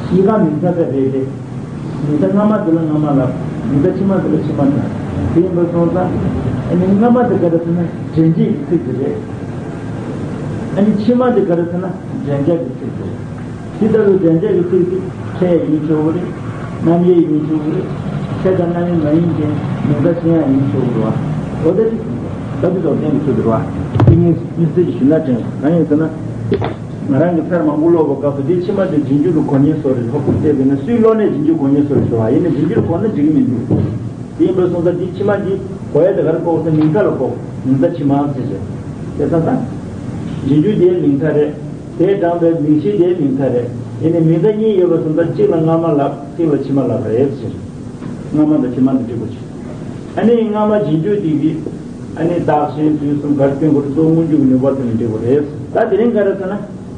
གཉིས་ཀ་མིང་མཐའ་ཙམ་རེད་དེ། མིང་མཐའ་སྔ་མ་དེ་ལ་སྔ་མ་ལབ། མིང་མཐའ་ཕྱི་མ་དེ་ལ་ཕྱི་མ་ལབ། དེ་ཡིན་པ་སོང་ཙང་། ཨ་ནི་སྔ་མ་དེ་ག་རེ་ཟེར་ན་འདྲེན་བྱེད་ཀྱི་ཚིག་དེ་རེད། ཨ་ནི་ཕྱི་མ་དེ་ག་རེ་ཟེར་ན་འདྲེན་བྱེད་ཀྱི་ཚིག་དེ་རེད། དེ་ལྟ་བུའི་འདྲེན་བྱེད་ཀྱི་ཚིག་དེ་ཕྲད་ཡིན་ཆོག་གི་རེད། རྣམ་དབྱེ་ཡིན་ཆོག་གི་རེད། ཕྲད་དང་རྣམ་དབྱེ་མ་ཡིན་ཅིང་མིང་མཐའ་ཕྱི་ཡང་ཡིན་ཆོག་གི་རེད་བ། འོ་དེ་ད་དེ་ཚོ་བསྟན་གྱི་ཚུལ་དུ་རེད་བ། དེ་ངས་དམིགས་བསལ་གྱི་ཞུ་ན་དྲན་གང་ཡིན་ཟེར་ན། ང་རང་གིས་ཚར་མང་པོ་ཀློག་པའི་སྐབས་སུ་འདི་ཕྱི་མ་དེ་རྗེས་འཇུག་གི་གོ་མཁན་སོགས་རེད། ཧོབ་ཏེ་བལྟས་པས་ན་སུའི་ཀློག་ནས་རྗེས་འཇུག་གོ་མཁན་སོགས་རེད་ཟེར་བ་ཡིན་ན་རྗེས་འཇུག་གོ་ན་འགྲིག་གི་མི་འདུག་དེ་ཡིན་པ་སོང་ཙང་འདི་ཕྱི་མ་འདི་གོ་ཡ་དེ་ག་རེ་གོ་ཟེར་མིང་མཐའ་ལ་གོ། མིང་མཐའ་ཕྱི་མ་ཟེར་ཟེར། དེ་ཚ་ཚ། རྗེས་འཇུག་དེའི་མིང་མཐའ་རེད། དེས་དྲངས་པའི་མིང་གཞི་དེའི་མིང་མཐའ་རེད། དེ་ནི་མིང་མཐའ་གཉིས་ཡོད་པ་སོང་ཙང་གཅིག་ལ་སྔ་མ་ལབ། གཅིག་ལ་ཕྱི་མ་ལབ་རེད་ཟེར། སྔ་མ་དང་ཕྱི་མ་དང་འགྲིག་པ་བྱེད། ཨ་ནི་སྔ་མ་རྗེས་འཇུག་དེ་གིས་ཨ་ནི་བདག་གཞན་དུས་གསུམ་ག་རེ་སྟོན་དགོས་རེད། གཙོ་བོ་སྔོན་འཇུག་གི་ནུས་པ་དེ་ལ་འགྲིག་པ་རེད། ད་དེ་རིང་ག་རེ་ཟེར་ན་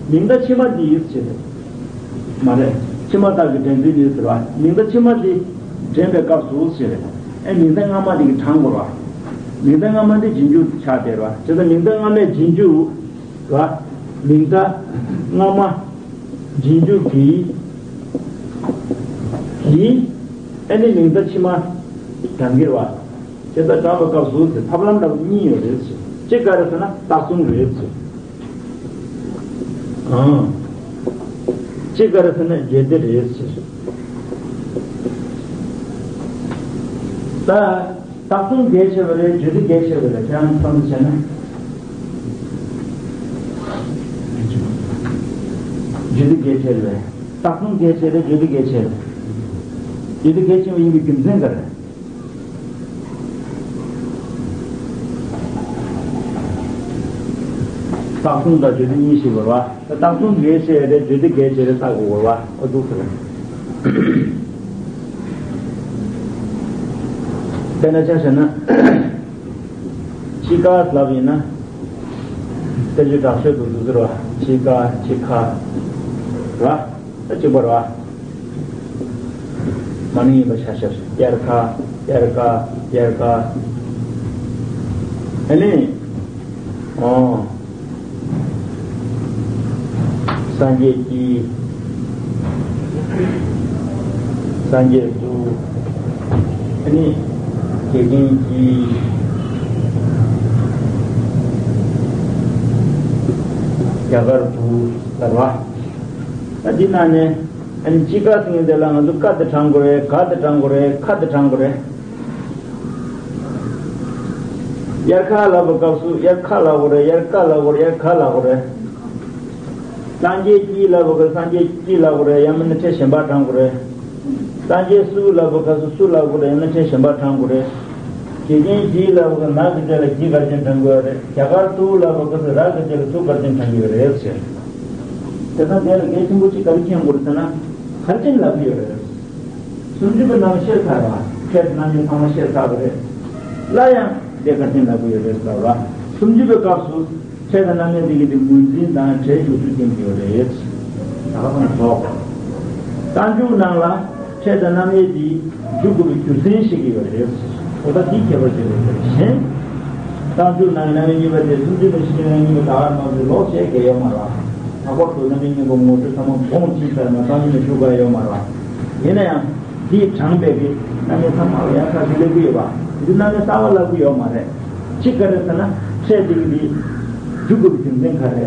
མིང་མཐའ་ཕྱི་མ་འདི་ཡིས་བྱེད་རེད། མ་རེད། ཕྱི་མ་བཏགས་ཀྱི་འདྲེན་ཚུལ་འདི་ཟེར་བ། མིང་མཐའ་ཕྱི་མ་འདི་འདྲེན་པའི་སྐབས་སུ་ཟེར་རེད། ཨ་མིང་མཐའ་སྔ་མ་འདི་གིས་དྲངས་དགོས་རེད་བ། མིང་མཐའ་སྔ་མ་འདི་རྗེས་འཇུག་ཆགས་བསྡད་རེད་བ། བྱས་ཙང་མིང་མཐའ་སྔ་མའི་རྗེས་འཇུག་རེད་བ། མིང་མཐའ་སྔ་མ་རྗེས་འཇུག་གི་གི་ཨ་ནི་མིང་མཐའ་ཕྱི་མ་དྲངས་ཀྱི་རེད་བ། དེ་ལྟར་དྲངས་པའི་སྐབས་སུ་ཟེར་ཐབས་ལམ་འདྲ་པོ་གཉིས་ཡོད་རེད་ཟེར། གཅིག་ག་རེ་ཟེར་ན་རྟགས་གསུམ་རེད་ཟེར། གང་། གཅིག་ག་རེ་ཟེར་ན་བརྗོད་བདེ་རེད་ཟེར། ད་རྟགས་གསུམ་གལ་ཆེ་བ་རེད། བརྗོད་བདེ་གལ་ཆེ་བ་རེད། ཁྱེད་རང་བསམ་བློ་བྱས་ན། བརྗོད་བདེ་གལ་ཆེ་རེད། རྟགས་གསུམ་གལ་ཆེ་རེད། བརྗོད་བདེ་གལ་ཆེ་རེད། བརྗོད་བདེ་གལ་ཆེ་བ་ཡིན་པའི་རྒྱུ་མཚན་ག་རེ། རྟགས་གསུམ་དང་བརྗོད་བདེ་གཉིས་ཤིག་དགོས་རེད་བ། རྟགས་གསུམ་གལ་ཆེ་རེད། བརྗོད་བདེ་གལ་ཆེ་རེད་ལྟ་དགོས་རེད་བ། ཨོ་འདུག་ཟེར། དཔེར་ན་ཆ་བཞག་ན། ཕྱི་དཀར་ལབ་ཡིན་ན། དཔེ་བརྗོད་དྲག་ཤོས་འདུག་ཟེར་བ། ཕྱི་དཀར་ཕྱི་ཁ། ར། ད་གཅིག་པ་ར། མ་ནིང་ཡིན་པ་ཆ་བཞག་དབྱར་ཁ། དབྱར་དཀར། དབྱར་དཀར། ཨ་ནི། ཨོ། སངས་རྒྱས་ཀྱི། སངས་རྒྱས་སུ། ཨ་ནི། དགེ་རྒན་གྱི། རྒྱ་གར་དུ་ལབ་པ། ད་འདི་ནང་ནས་ཨ་ནི་ཕྱི་དཀར་ཟེར་མཁན་དེ་ལ་ང་ཚོ་ཀ་དེ་དྲངས་དགོས་རེད། ག་དེ་དྲངས་དགོས་རེད། ཁ་དེ་དྲངས་དགོས་རེད། དབྱར་ཁ་ལབ་པའི་སྐབས་སུ་དབྱར་ཁ་ལབ་དགོས་རེད། དབྱར་དཀར་ལབ་དགོས་རེད། དབྱར་ག་ལབ་དགོས་རེད། སངས་རྒྱས་ཀྱི་ལབ་པའི་སྐབས་སངས་རྒྱས་ཀྱི་ལབ་དགོས་རེད། ཡང་མིན་ན་ཕྲད་གཞན་པ་དྲངས་དགོས་རེད། སངས་རྒྱས་སུ་ལབ་པའི་སྐབས་སུ་སུ་ལབ་དགོས་རེད། ཡང་ན་ཕྲད་གཞན་པ་དྲངས་དགོས་རེད། དགེ་རྒན་གྱི་ལབ་པའི་སྐབས་ན་གི་རྗེས་ལ་གྱི་ག་རྒྱན་དྲངས་དགོས་རེད། རྒྱ་གར་དུ་ལབ་པའི་སྐབས་སུ་ར་གི་རྗེས་ལ་དུ་ག་རྒྱན་དྲངས་དགོས་རེད་ཟེར། དེ་ཙང་དེ་ལ་གལ་ཆེན་པོ་གཅིག་ག་རེ་མཁྱེན་དགོས་རེད་ཟེར་ན། ག་རེ་བྱས་ནས་ལབ་ཀྱི་ཡོད་རེད། སུམ་ཅུ་པའི་རྣམ་བཤད་ཚར་བ། ཕྲད་རྣམ་དབྱེ་ཚང་མ་བཤད་ཚར་བ་རེད། སླར་ཡང་ ཁ་ཅན་ལབ་ཀྱི་ཡོད་རེད་ཟེར་བ། སུམ་ཅུ་པའི་སྐབས་སུ་ཕྲད་དང་རྣམ་དབྱེ་དེ་གི་དེ་ངོས་འཛིན་དང་བྲལ་འཇུག་ཚུལ་སྟོན་གྱི་ཡོད་རེད། ད་ག་ཙམ་རྫོགས། རྟགས་འཇུག་ནང་ལ་ཕྲད་དང་རྣམ་དབྱེ་དེ་འཇུག་དགོས་པའི་རྒྱུ་མཚན་ཤེས་ཀྱི་ཡོད་རེད། འོ་ད་དེའི་ཁྱད་པར་ཅིག་རེད་ཟེར་གཞན། རྟགས་འཇུག་ནང་གི་རྣམ་དབྱེ་གཉིས་པ་དེ་སུམ་ཅུ་པའི་ཕྱི་ནང་གཉིས་པ་ད་ག་མ་ཚོས་ལོག་བྱས་གལ་ཡོད་མ་རེད། ལྷག་པར་དུ་རྣམ་དབྱེ་གཉིས་པ་ངོ་སྤྲོད་ཚང་མ་དགོངས་ཚུལ་ལྟར་ན་རྟགས་འཇུག་ནས་ཞུ་དགོས་ཡོད་མ་རེད། ཡིན་ན་ཡང་། འདིས་དྲངས་པའི་གི་རྣམ་དབྱེ་ཚང་མ་ལ་ཡང་ཁ་ཤས་སླེབས་ཀྱི་ཡོད་པ། འདི་རྣམ་དབྱེ་གསར་པ་ལབ་ཀྱི་ཡོད་མ་རེད། གཅིག་ག་རེ་ཟེར་ན་ཕྲད་དེ་གི་འདི་འཇུག་དགོས་པའི་རྒྱུ་མཚན་ག་རེ་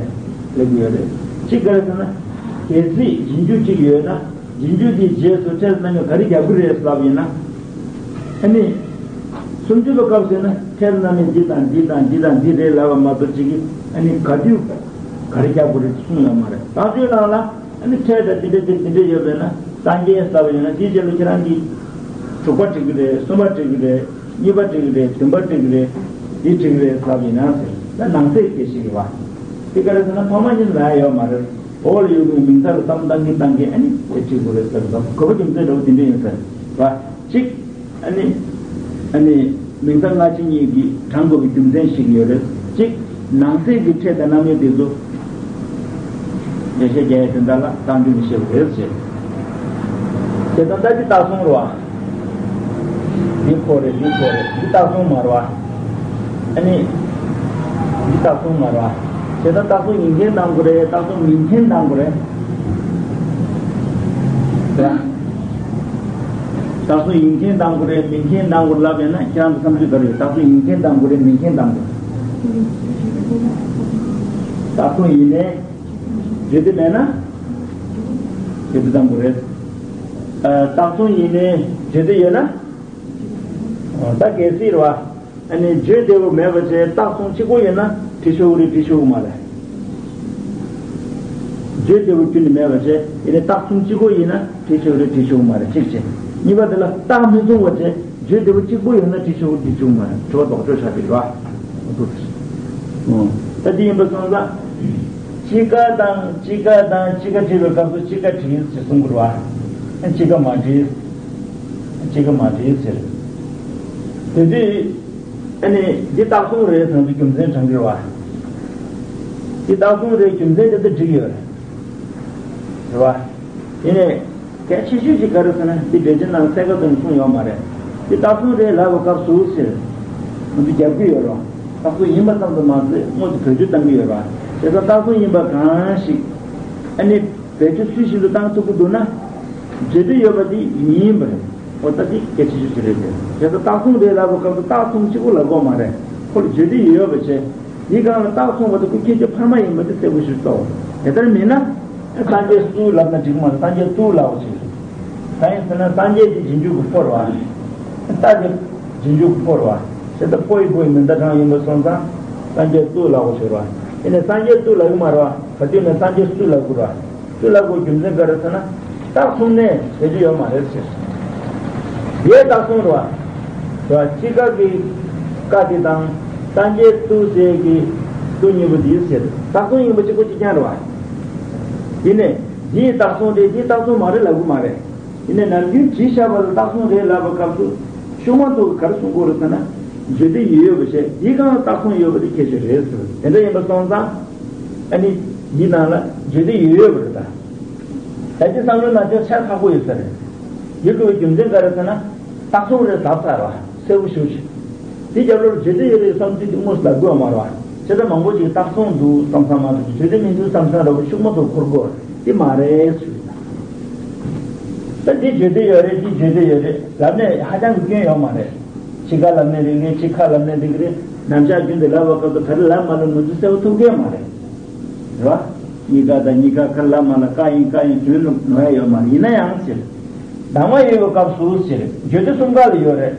སླེབས་ཀྱི་ཡོད་རེད། གཅིག་ག་རེ་ཟེར་ན། གལ་སྲིད་རྗེས་འཇུག་གཅིག་ཡོད་ན་རྗེས་འཇུག་དེའི་རྗེས་སུ་ཕྲད་རྣམ་དབྱེ་ག་རེ་རྒྱག་དགོས་རེད་ལབ་ཡིན་ན། ཨ་ནི། སུམ་ཅུ་པའི་སྐབས་ཟེར་ན་ཕྲད་རྣམ་དབྱེ་འདི་དང་འདི་དང་འདི་དང་འདི་རེད་ལབ་པ་མ་གཏོགས་གཅིག་གིས་ཨ་ནི་ག་དུས་ག་རེ་རྒྱག་དགོས་རེད་གསུངས་ཡོད་མ་རེད། རྟགས་འཇུག་ནང་ལ། ཨ་ནི་ཕྲད་དང་དེ་འདྲ་དེ་དེ་འདྲ་ཡོད་པས་ན་སངས་རྒྱས་ལབ་ཡོད་ན་དེའི་རྗེས་ལ་ཁྱེད་རང་གིས་དྲུག་པ་འགྲིག་གི་རེད། གསུམ་པ་འགྲིག་གི་རེད། གཉིས་པ་འགྲིག་གི་རེད། བདུན་པ་འགྲིག་གི་རེད། འདི་འགྲིག་གི་རེད་ལབ་ཡིན་ན་ཟེར་ན་ནང་གསེས་སྐད་ཆ་ཞིག་རེད་བ། དེ་ག་རེ་ཟེར་ན་ཕ་མ་གཉིས་ལ་ཡོད་མ་རེད། འོག་ལ་ཡོད་པའི་མིང་མཐའ་ལ་གཏམ་བཏང་གིན་བཏང་གིན་ཨ་ནི་དེ་འགྲིག་དགོས་རེད་ཟེར་བ་གོ་བ་རྒྱུ་མཚན་འདྲ་བོ་དེ་འདྲ་ཡིན་ཟེར་བ། གཅིག་ཨ་ནི། ཨ་ནི། མིང་མཐའ་སྔ་ཕྱི་གཉིས་ཀྱིས་དྲངས་དགོས་པའི་རྒྱུ་མཚན་ཞིག་ཡོད་རེད། གཅིག་ནང་གསེས་ཀྱི་ཕྲད་དང་རྣམ་དབྱེ་དེ་ཚོ། འགྲེལ་བཤད་རྒྱག་ཡས་དོན་དག་ལ་རྟགས་འཇུག་ནས་བཤད་དགོས་རེད་ཟེར། དེ་ལྟར་ད་འདི་རྟགས་གསུམ་རེད་བ། འདི་ཁོ་རེད། འདི་ཁོ་རེད། འདི་རྟགས་གསུམ་མ་རེད་བ། ཨ་ནི། འདི་རྟགས་གསུམ་མ་རེད་བ། དེ་ལྟར་རྟགས་གསུམ་ཡིན་མཁན་གཏང་དགོས་རེད། རྟགས་གསུམ་མིན་མཁན་གཏང་དགོས་རེད། རེད་བ། རྟགས་གསུམ་ཡིན་མཁན་གཏང་དགོས་རེད། མིན་མཁན་གཏང་དགོས་རེད་ལབ་ཡོད་ན་ཁྱེད་རང་ཚོ་བསམ་ཚུལ་ག་རེ་ཡོད། རྟགས་གསུམ་ཡིན་མཁན་གཏང་དགོས་རེད། མིན་མཁན་གཏང་དགོས་རེད། རྟགས་གསུམ་ཡིན་ནའི་བརྗོད་དེ་མེད་ན་བརྗོད་དེ་གཏང་དགོས་རེད། ཨ། རྟགས་གསུམ་ཡིན་ནའི་བརྗོད་དེ་ཡོད་ན། ཨ། ད་གལ་སྲིད་རེད་བ། ཨ་ནི་བརྗོད་བདེ་བོ་མེད་པ་བྱས་རྟགས་གསུམ་གཅིག་པོ་ཡིན་ན་བྲིས་ཆོག་གི་རེད། བྲིས་ཆོག་གི་མ་རེད། བརྗོད་བདེ་བོ་ཁྱོན་ནས་མེད་པ་བྱས་ཡིན་ནའི་རྟགས་གསུམ་གཅིག་པོ་ཡིན་ན་བྲིས་ཆོག་གི་རེད། བྲིས་ཆོག་གི་མ་རེད། གཅིག་བྱས། གཉིས་པ་དེ་ལ་རྟགས་མི་མཚུངས་པ་བྱས་བརྗོད་བདེ་བོ་གཅིག་པོ་ཡིན་ན་བྲིས་ཆོག་གི་རེད། བྲིས་ཆོག་གི་མ་རེད། དྲི་བ་ལྡོག་ཕྱོགས་ཆགས་ཀྱི་རེད་བ། ཨོ། ད་དེ་ཡིན་པ་སོང་ཙང་། དཔྱིད་ཀ་དང་དཔྱིད་ཀ་དང་དཔྱིད་ཀ་བྲིས་པའི་སྐབས་སུ་དཔྱིད་ཀ་བྲིས་ཟེར་གསུང་གི་རེད་བ། དཔྱིད་ཀ་མ་བྲིས། དཔྱིད་ཀ་མ་བྲིས་ཟེར། དེ་དུས། ཨ་ནི་འདི་རྟགས་གསུམ་རེད་ཟེར་ན་རྒྱུ་མཚན་དྲངས་ཀྱི་རེད་བ། འདི་རྟགས་གསུམ་རེད། རྒྱུ་མཚན་དེ་ཚོ་འགྲིག་ཡོད་རེད། རེད་བ། དེ་ནས་གལ་ཆེ་ཤོས་ཅིག་ག་རེ་ཟེར་ན་འདི་འགྲེལ་ཆེན་ནང་གསལ་ཁ་ཐོན་གསུངས་ཡོད་མ་རེད། འདི་རྟགས་གསུམ་རེད་ལབ་པའི་སྐབས་སུ་ཟེར། ང་ཚོ་རྒྱབ་ཀྱི་ཡོད་རེད་བ། རྟགས་གསུམ་ཡིན་པ་ཙམ་དུ་མ་ཟད་དངོས་སུ་བེད་སྤྱོད་གཏང་གི་ཡོད་རེད་བ། དེ་ཚོ་རྟགས་གསུམ་ཡིན་པ་གང་ཞིག་ཨ་ནི། བེད་སྤྱོད་སུས་ཤིན་ཏུ་བཏང་ཐུབ་ཀྱི་འདུག་ན། བརྗོད་དུ་ཡོད་པ་དེ་ཡིན་པ་རེད། འོ་ད་དེ་གལ་ཆེ་ཤོས་ཤིག་རེད་དེ། དེ་ལྟར་རྟགས་གསུམ་རེད་ལབ་པའི་སྐབས་སུ་རྟགས་གསུམ་གཅིག་པོ་ལབ་དགོས་མ་རེད། ཁོ་ལ་བརྗོད་དུ་ཡོད་པ་བྱས། དེའི་སྒང་ལ་རྟགས་མཚུངས་པ་དེ་ཁོ་ཁྱད་ཆོས་འཕར་མ་ཡིན་པ་དེ་གསལ་པོ་ཞིག་རྟོགས། དེ་ལྟར་མིན་ན། སངས་རྒྱས་སུ་ལབ་ན་འགྲིག་མ་རེད། སངས་རྒྱས་སུ་ལབ་དགོས་ཤིག་རེད། གང་ཡིན་ཟེར་ན་སངས་རྒྱས་དེ་རྗེས་འཇུག་གི་ཕོ་རེད་བ། རྟགས་དེ་རྗེས་འཇུག་གི་ཕོ་རེད་བ། དེ་ལྟར་ཕོ་ཡི་ཕོ་ཡི་མིང་མཐའ་དྲངས་ཡིན་པ་སོང་ཙང་། སངས་རྒྱས་སུ་ལབ་དགོས་ཤིག་རེད་བ། ཡིན་ནའི་སངས་རྒྱས་སུ་ལབ་ཀྱི་མ་རེད་བ། ག་དུས་ནས་སངས་རྒྱས་སུ་ལབ་དགོས་རེད་བ། སུ་ལབ་དགོས་རྒྱུ་མཚན་ག་རེ་ཟེར་ན། རྟགས་གསུམ་ནས་བེད་སྤྱོད་ཡོད་མ་རེད་ཟེར། དེའི་རྟགས་གསུམ་རེད་བ། དཔྱིད་ཀ་གི་ཀ་དེ་དང་། སངས་རྒྱས་སུ་ཟེར་གི་སུ་གཉིས་པོ་དེ་ཟེར། རྟགས་གསུམ་ཡིན་པ་གཅིག་པོ་གཅིག་རྐྱང་རེད་བ། དེ་ནས་དེའི་རྟགས་གསུམ་རེད། དེའི་རྟགས་གསུམ་མ་རེད་ལབ་གི་མ་རེད། དེ་ནས་ནམ་རྒྱུན་བྲིས་བཞག་པ་ལ་རྟགས་གསུམ་རེད་ལབ་པའི་སྐབས་སུ་ཤུགས་མ་ཐུག་ག་རེ་གསུང་དགོས་རེད་ཟེར་ན། བརྗོད་དེ་ཡོད་ཡོད་པ་བྱས་དེའི་སྒང་ལ་རྟགས་གསུམ་ཡོད་པ་དེ་ཁྱད་ཆོས་རེད་ཟེར། དེ་འདྲ་ཡིན་པ་སོང་ཙང་། ཨ་ནི། འདི་ནང་ལ་བརྗོད་དེ་ཡོད་ཡོད་པ་རེད་ད། ད་ཅི་བསམ་བློ་ནང་ཆ་ཤར་ཁག་པོ་ཡོད་ས་རེད། འདི་འགྲོ་བའི་རྒྱུ་མཚན་ག་རེ་ཟེར་ན། རྟགས་གསུམ་རེད་ཟབ་ཚར་བ་གསལ་པོ་ཞེ་པོ་ཅིག་དེ་རྒྱབ་ལོར་བརྗོད་དེ་ཡོད་རེད་བསམ་ཚུལ་དེ་དངོས་སུ་ལབ་དགོས་པ་མ་རེད་བ། བྱས་ཙང་མང་པོ་ཅིག་རྟགས་གསུམ་འདུག་བསམ་བསམ་མ་འདུག་བརྗོད་དེ་མི་འདུག་བསམ་བསམ་འདྲ་བོ་ཤུགས་མ་ཐུག་འཁོར་དགོས་དེ་མ་རེད་ཟེར། ད་འདི་བརྗོད་དེ་ཡོད་རེད། འདི་བརྗོད་དེ་ཡོད་རེད་ལབ་ནས་ཧ་ཅང་གི་སྐྱོན་ཡོད་མ་རེད། དཔྱིད་ཀ་ལབ་ནས་རེད་གི་རེད། དཔྱིད་ཀ་ལབ་ནས་རེད་གི་རེད། ནམ་ཞག་རྒྱུན་དུ་ལབ་པའི་སྐབས་སུ་ག་རེ་ལབ་མ་ལབ་ནོར་འཁྲུལ་གསལ་པོ་ཐུག་གི་མ་རེད། རེད་བ། གཉིས་ཀ་དང་གཉིས་ཀ་ག་རེ་ལབ་མ་ལབ་ཀ་ཡིན་ཀ་ཡིན་དོན་ནོར་ཡ་ཡོད་མ་རེད། ཡིན་ན་ཡང་ཟེར། གདམས་ངག་ཡོད་པའི་སྐབས་སུ་ཟེར། བརྗོད་དེ་གསུམ་ཀ་ལ་ཡོད་རེད།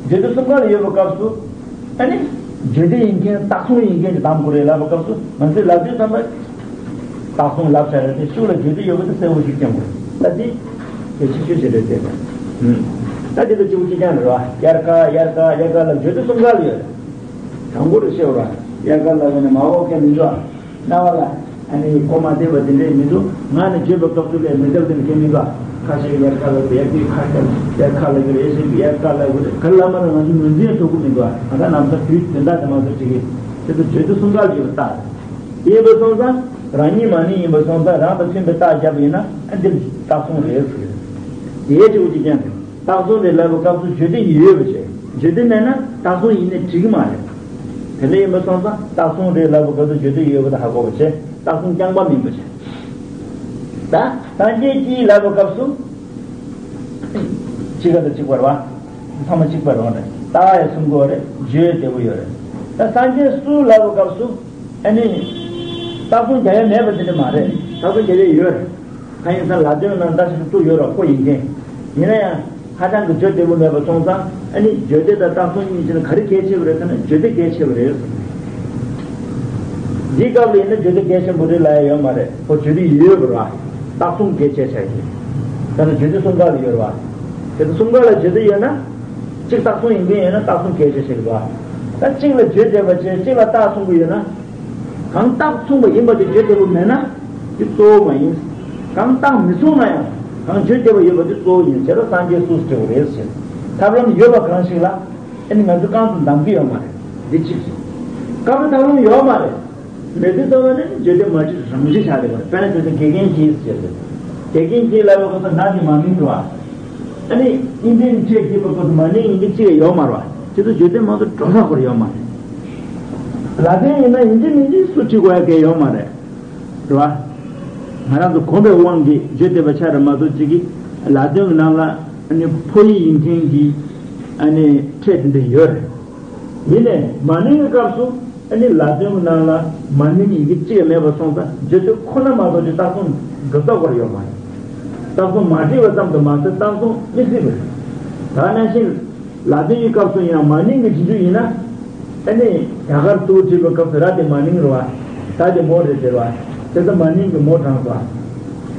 བརྗོད་དེ་གསུམ་ཀ་ལ་ཡོད་པའི་སྐབས་སུ། ཨ་ནི། བརྗོད་དེ་ཡིན་མཁན་རྟགས་མཚུངས་ཡིན་མཁན་གྱི་གདམས་དགོས་རེད་ལབ་པའི་སྐབས་སུ་ང་ཚོས་ལབ་དུས་ཙམ་པ། རྟགས་མཚུངས་ལབ་བྱ་རེད་དེ་ཤུགས་ལ་བརྗོད་དེ་ཡོད་པ་དེ་གསལ་པོ་ཞིག་སྟོན་དགོས། ད་དེ། གལ་ཆེ་ཤོས་ཤིག་རེད་དེ། ད་དེ་ལ་གཅིག་པུ་གཅིག་རྐྱང་རེད་བ། དབྱར་ཁ་དབྱར་ཁ་དབྱར་ཁ་ལབ་བརྗོད་དེ་གསུམ་ཀ་ལ་ཡོད་རེད། དྲང་པོ་རེ་བཤད་པ་རེད། དབྱར་ཁ་ལབ་ཡོད་ན་མ་འོག་མཁན་མི་འདུག་རྣ་བ་ལ་ཨ་ནི་གོ་མ་བདེ་བ་དེ་འདྲས་མི་འདུག་ངག་ནས་བརྗོད་པའི་སྐབས་སུ་ལས་མི་འདབ་དེ་འདྲ་མཁན་མི་འདུག་ཁ་ཤས་ཀྱིས་དབྱར་ཁ་ལབ་དབྱར་དུས་ཁ་ཤས་དབྱར་ཁ་ལབ་ཀྱི་རེད། ཞིག་དབྱར་ཁ་ལབ་ཀྱི་རེད། ག་རེ་ལབ་མ་རེད། ང་ཚོ་ངོས་འཛིན་ཐུབ་ཀྱི་མི་འདུག་ཨ་ད་ནམ་ཟླ་དུས་དོན་དག་དེ་མ་ཚོ་ཅིག་གིས་དེ་ཚོ་བརྗོད་དུ་གསུང་ག་ལ་ཡོད་པ་ལྟ། ཡིན་པ་སོང་ཙང་རང་ཉིད་མ་ནིང་ཡིན་པ་སོང་ཙང་རང་དང་མཐུན་པའི་རྟགས་བརྒྱབ་པ་ཡིན་ན་ཨ་འདི་རྟགས་གསུམ་རེད་ཟེར། དེའི་གཅིག་པུ་གཅིག་རྐྱང་རེད། རྟགས་གསུམ་རེད་ལབ་པའི་སྐབས་སུ་བརྗོད་དེ་ཡོད་པ་བྱས། བརྗོད་དེ་མེད་ན་རྟགས་གསུམ་ཡིན་ནའི་འགྲིག་གི་མ་རེད། དེ་འདྲ་ཡིན་པ་སོང་ཙང་རྟགས་གསུམ་རེད་ལབ་པའི་སྐབས་སུ་བརྗོད་དེ་ཡོད་པ་དེ་ཧ་གོ་བ་བྱས། རྟགས་གསུམ་རྐྱང་པ་མིན་པ་བྱས། ད་སངས་རྒྱས་ཀྱིས་ལབ་པའི་སྐབས་སུ་གཅིག་ག་དང་གཅིག་པ་རེད་བ། ཚང་མ་གཅིག་པ་རེད་བ། རྟགས་ཡང་གསུང་གི་ཡོད་རེད། བརྗོད་བདེ་པོ་ཡོད་རེད། ད་སངས་རྒྱས་སུ་ལབ་པའི་སྐབས་སུ་ཨ་ནི་རྟགས་གསུམ་རྒྱག་ཡ་མེད་པ་དེ་འདྲ་མ་རེད། རྟགས་གསུམ་རྒྱག་ཡ་ཡོད་རེད། གང་ཡིན་ཟེར་ན་ལ་དོན་ནང་བརྡ་ཞིག་བཙུགས་ཡོད་རེད། ཁོ་ཡིན་མཁན། ཡིན་ན་ཡང་ཧ་ཅང་གི་བརྗོད་བདེ་པོ་མེད་པ་སོང་ཙང་ཨ་ནི་བརྗོད་བདེ་དང་རྟགས་གསུམ་གཉིས་ཀྱི་ནང་ག་རེ་གལ་ཆེ་བ་རེད་ཟེར་ན་བརྗོད་བདེ་གལ་ཆེ་བ་རེད། འདིའི་སྐབས་ལ་ཡིན་ན་བརྗོད་བདེ་གལ་ཆེན་པོ་རེད་ལབ་ཡ་ཡོད་མ་རེད། ཁོ་བརྗོད་བདེ་ཡོད་པ་རེད་བ། རྟགས་གསུམ་གལ་ཆེ་ཆགས་ཀྱི། ད་ནི་བརྗོད་བདེ་གསུམ་ཀ་ལ་ཡོད་རེད་བ། དེ་ཚོ་གསུམ་ཀ་ལ་བརྗོད་བདེ་ཡོད་ན། གཅིག་རྟགས་གསུམ་ཡིན་མཁན་ཡོད་ན་རྟགས་གསུམ་གལ་ཆེ་ཆགས་ཀྱི་རེད་བ། ད་གཅིག་ལ་བརྗོད་བདེ་བ་བྱས་གཅིག་ལ་རྟགས་གསུམ་པོ་ཡོད་ན། གང་རྟགས་མཚུངས་པ་ཡིན་པ་དེ་བརྗོད་བདེ་པོ་མེད་ན་དེ་གཙོ་བོ་མ་ཡིན། གང་རྟགས་མི་མཚུངས་ན་ཡང་གང་བརྗོད་བདེ་པོ་ཡོད་པ་དེ་གཙོ་བོ་ཡིན། བྱས་ཙང་སངས་རྒྱས་སུ་ཟེར་བ་རེད་ཟེར། ཐབས་ལམ་ཡོད་པ་གང་ཞིག་ལ་ཨ་ནི་ང་ཚོ་རྐང་དུ་འདམ་གྱི་ཡོད་མ་རེད། འདི་གཅིག་བྱས། སྐབས་རེ་ཐབས་ལམ་ཡོད་མ་རེད། མེད་དུས་ཙམ་པ་ནི་བརྗོད་བདེ་མ་བྲིས་རང་བཞིན་ཆགས་བསྡད་པ་རེད། དཔེར་ན་བྱས་ཙང་དགེ་རྒན་གྱིས་ཟེར་ཏེ། དགེ་རྒན་གྱིས་ལབ་པ་ཁོ་ཚོ་ང་གི་མ་ནིང་རེད་བ། ཨ་ནི་ཨིན་ཇིའི་ཕྲད་ཀྱིས་པ་ཁོ་ཚོ་མ་ནིང་ཡིན་གྱི་གཅིག་ཡོད་མ་རེད་བ། དེ་ཚོ་བརྗོད་བདེ་མང་དུ་འགྲོ་ས་ཁོ་ར་ཡོད་མ་རེད། ལ་དོན་ཡིན་ན་ཡིན་གྱི་མིན་གྱི་སུ་ཁྲིད་དགོས་ཡ་གལ་ཡོད་མ་རེད། རེད་བ། ང་རང་ཚོ་གོམས་པའི་དབང་གིས་བརྗོད་བདེ་བ་ཆགས་རེད་མ་གཏོགས་གཅིག་གིས་ལ་དོན་གྱི་ནང་ལ་ཨ་ནི་ཕོ་ཡིག་ཡིན་མཁན་གྱི་ཨ་ནི་ཕྲད་དེ་འདྲ་ཡོད་རེད། ཡིན་ནའི་མ་ནིང་གི་སྐབས་སུ་ཨ་ནི་ལ་དོན་གྱི་ནང་ལ་མ་ནིང་ཡི་གེ་གཅིག་ཡང་མེད་པ་སོང་ཙང་བརྗོད་དོན་ཁོ་ན་མ་གཏོགས་ཀྱི་རྟགས་གསུམ་འགྲོ་ས་ཁོ་ར་ཡོད་མ་རེད། རྟགས་གསུམ་མ་བྲིས་པ་ཙམ་དུ་མ་ཟད་རྟགས་གསུམ་དམིགས་བརྩེ་བས། ད་ནང་བཞིན་ལ་དོན་གྱི་སྐབས་སུ་ཡིན་ན་མ་ནིང་གི་རྗེས་འཇུག་ཡིན་ན། ཨ་ནི་རྒྱ་གར་ཏུ་བྲིས་པའི་སྐབས་སུ་ར་དེ་མ་ནིང་རེད་བ། ད་དེ་མོ་རེད་ཟེར་བ། དེ་ལྟ་མ་ནིང་གི་མོ་དྲངས་པ།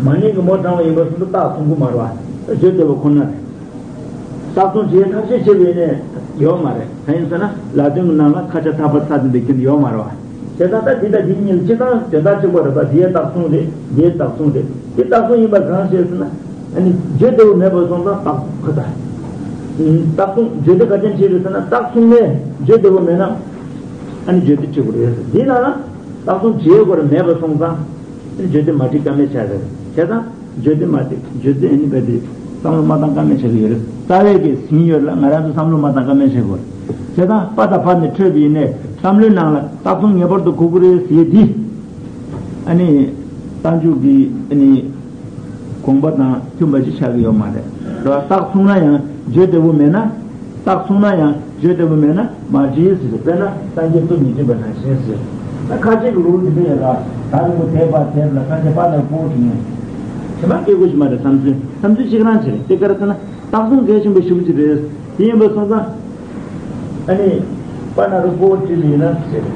མ་ནིང་གི་མོ་དྲངས་པ་ཡིན་པ་སོང་ཙང་རྟགས་གསུམ་པོ་མ་རེད་བ། བརྗོད་བདེ་བ་ཁོ་ན་རེད། རྟགས་གསུམ་བྲིས་ཐབས་ཤེས་བྱས་པ་ཡིན་ནའི་ཡོད་མ་རེད། གང་ཡིན་ཟེར་ན་ལ་དོན་གྱི་ནང་ལ་ཁ་ཆ་ཐག་པ་ཚ་དེ་འདྲ་ཁྱོན་ཡོད་མ་རེད་བ། དེ་ལྟ་ད་འདི་དང་འདི་གཉིས་ལ་སྤྱིར་བཏང་དོན་དག་གཅིག་པ་རེད་པ། འདི་ཡའི་རྟགས་གསུམ་རེད། འདི་ཡའི་རྟགས་གསུམ་རེད། འདི་རྟགས་གསུམ་ཡིན་པ་གང་ཞེས་ཟེར་ན། ཨ་ནི་བརྗོད་བདེ་བོ་མེད་པ་སོང་ཙང་རྟགས་ཁ་ད། རྟགས་གསུམ་བརྗོད་བདེ་ག་ཅན་བྲིས་རེད་ཟེར་ན་རྟགས་གསུམ་ནས་བརྗོད་བདེ་བོ་མེད་ན། ཨ་ནི་བརྗོད་བདེ་བྲིས་དགོས་རེད། འདི་ནང་ལ་རྟགས་གསུམ་བྲིས་དགོས་རེད་མེད་པ་སོང་ཙང་། ཨ་ནི་བརྗོད་བདེ་མ་བྲིས་ཀ་མེད་ཆགས་རེད། བྱས་ཙང་། བརྗོད་བདེ་མ་བྲིས་བརྗོད་བདེ་ཨ་ནི་བས་དེ་བསམ་བློ་མ་བཏང་ཀ་མེད་ཆགས་ཀྱི་ཡོད་རེད། རྩ་བའི་གི་ཟིན་ཡོད་ལ་ང་རང་ཚོ་བསམ་བློ་མ་བཏང་ཀ་མེད་ཆགས་དགོས་རེད། བྱས་ཙང་པ་དང་ཕ་ནས་འཕྲོས་པ་ཡིན་ནའི་བསམ་བློའི་ནང་ལ་རྟགས་གསུམ་ངེས་པར་དུ་དགོས་ཀྱི་རེད་ཟེར་ཡས་འདི། ཨ་ནི། རྟགས་འཇུག་གི་ཨ་ནི། དགོངས་པ་དང་མཐུན་པ་ཞིག་ཆགས་ཀྱི་ཡོད་མ་རེད། རེད་བ། རྟགས་མཚུངས་ན་ཡང་བརྗོད་བདེ་བོ་མེད་ན། རྟགས་མཚུངས་ན་ཡང་བརྗོད་བདེ་བོ་མེད་ན་མ་བྲིས་ཟེར། དཔེར་ན་སངས་རྒྱས་སུ་མི་བྲིས་པ་ནང་བཞིན་ཟེར། ད་ཁ་ཆེ་གི་ལུགས་འདི་འདྲ་ཡོད་ལ། ད་རིང་པོ་དེ་པ་དེ་ལ་ཁ་ཆེ་པ་ན་པོ་བྲིས་ནས། དེ་མ་སྐྱེ་དགོས་ཀྱི་མ་རེད། བསམ་ཚུལ་བསམ་ཚུལ་གཅིག་རང་ཅིག་རེད། དེ་ག་རེ་ཟེར་ན་རྟགས་མཚུངས་གལ་ཆེན་པོ་ཞེ་པོ་ཅིག་རེད། དེ་ཡིན་པ་སོང་ཙང་། ཨ་ནི། པ་ན་རུ་པོ་བྲིས་པ་ཡིན་ན་ཟེར།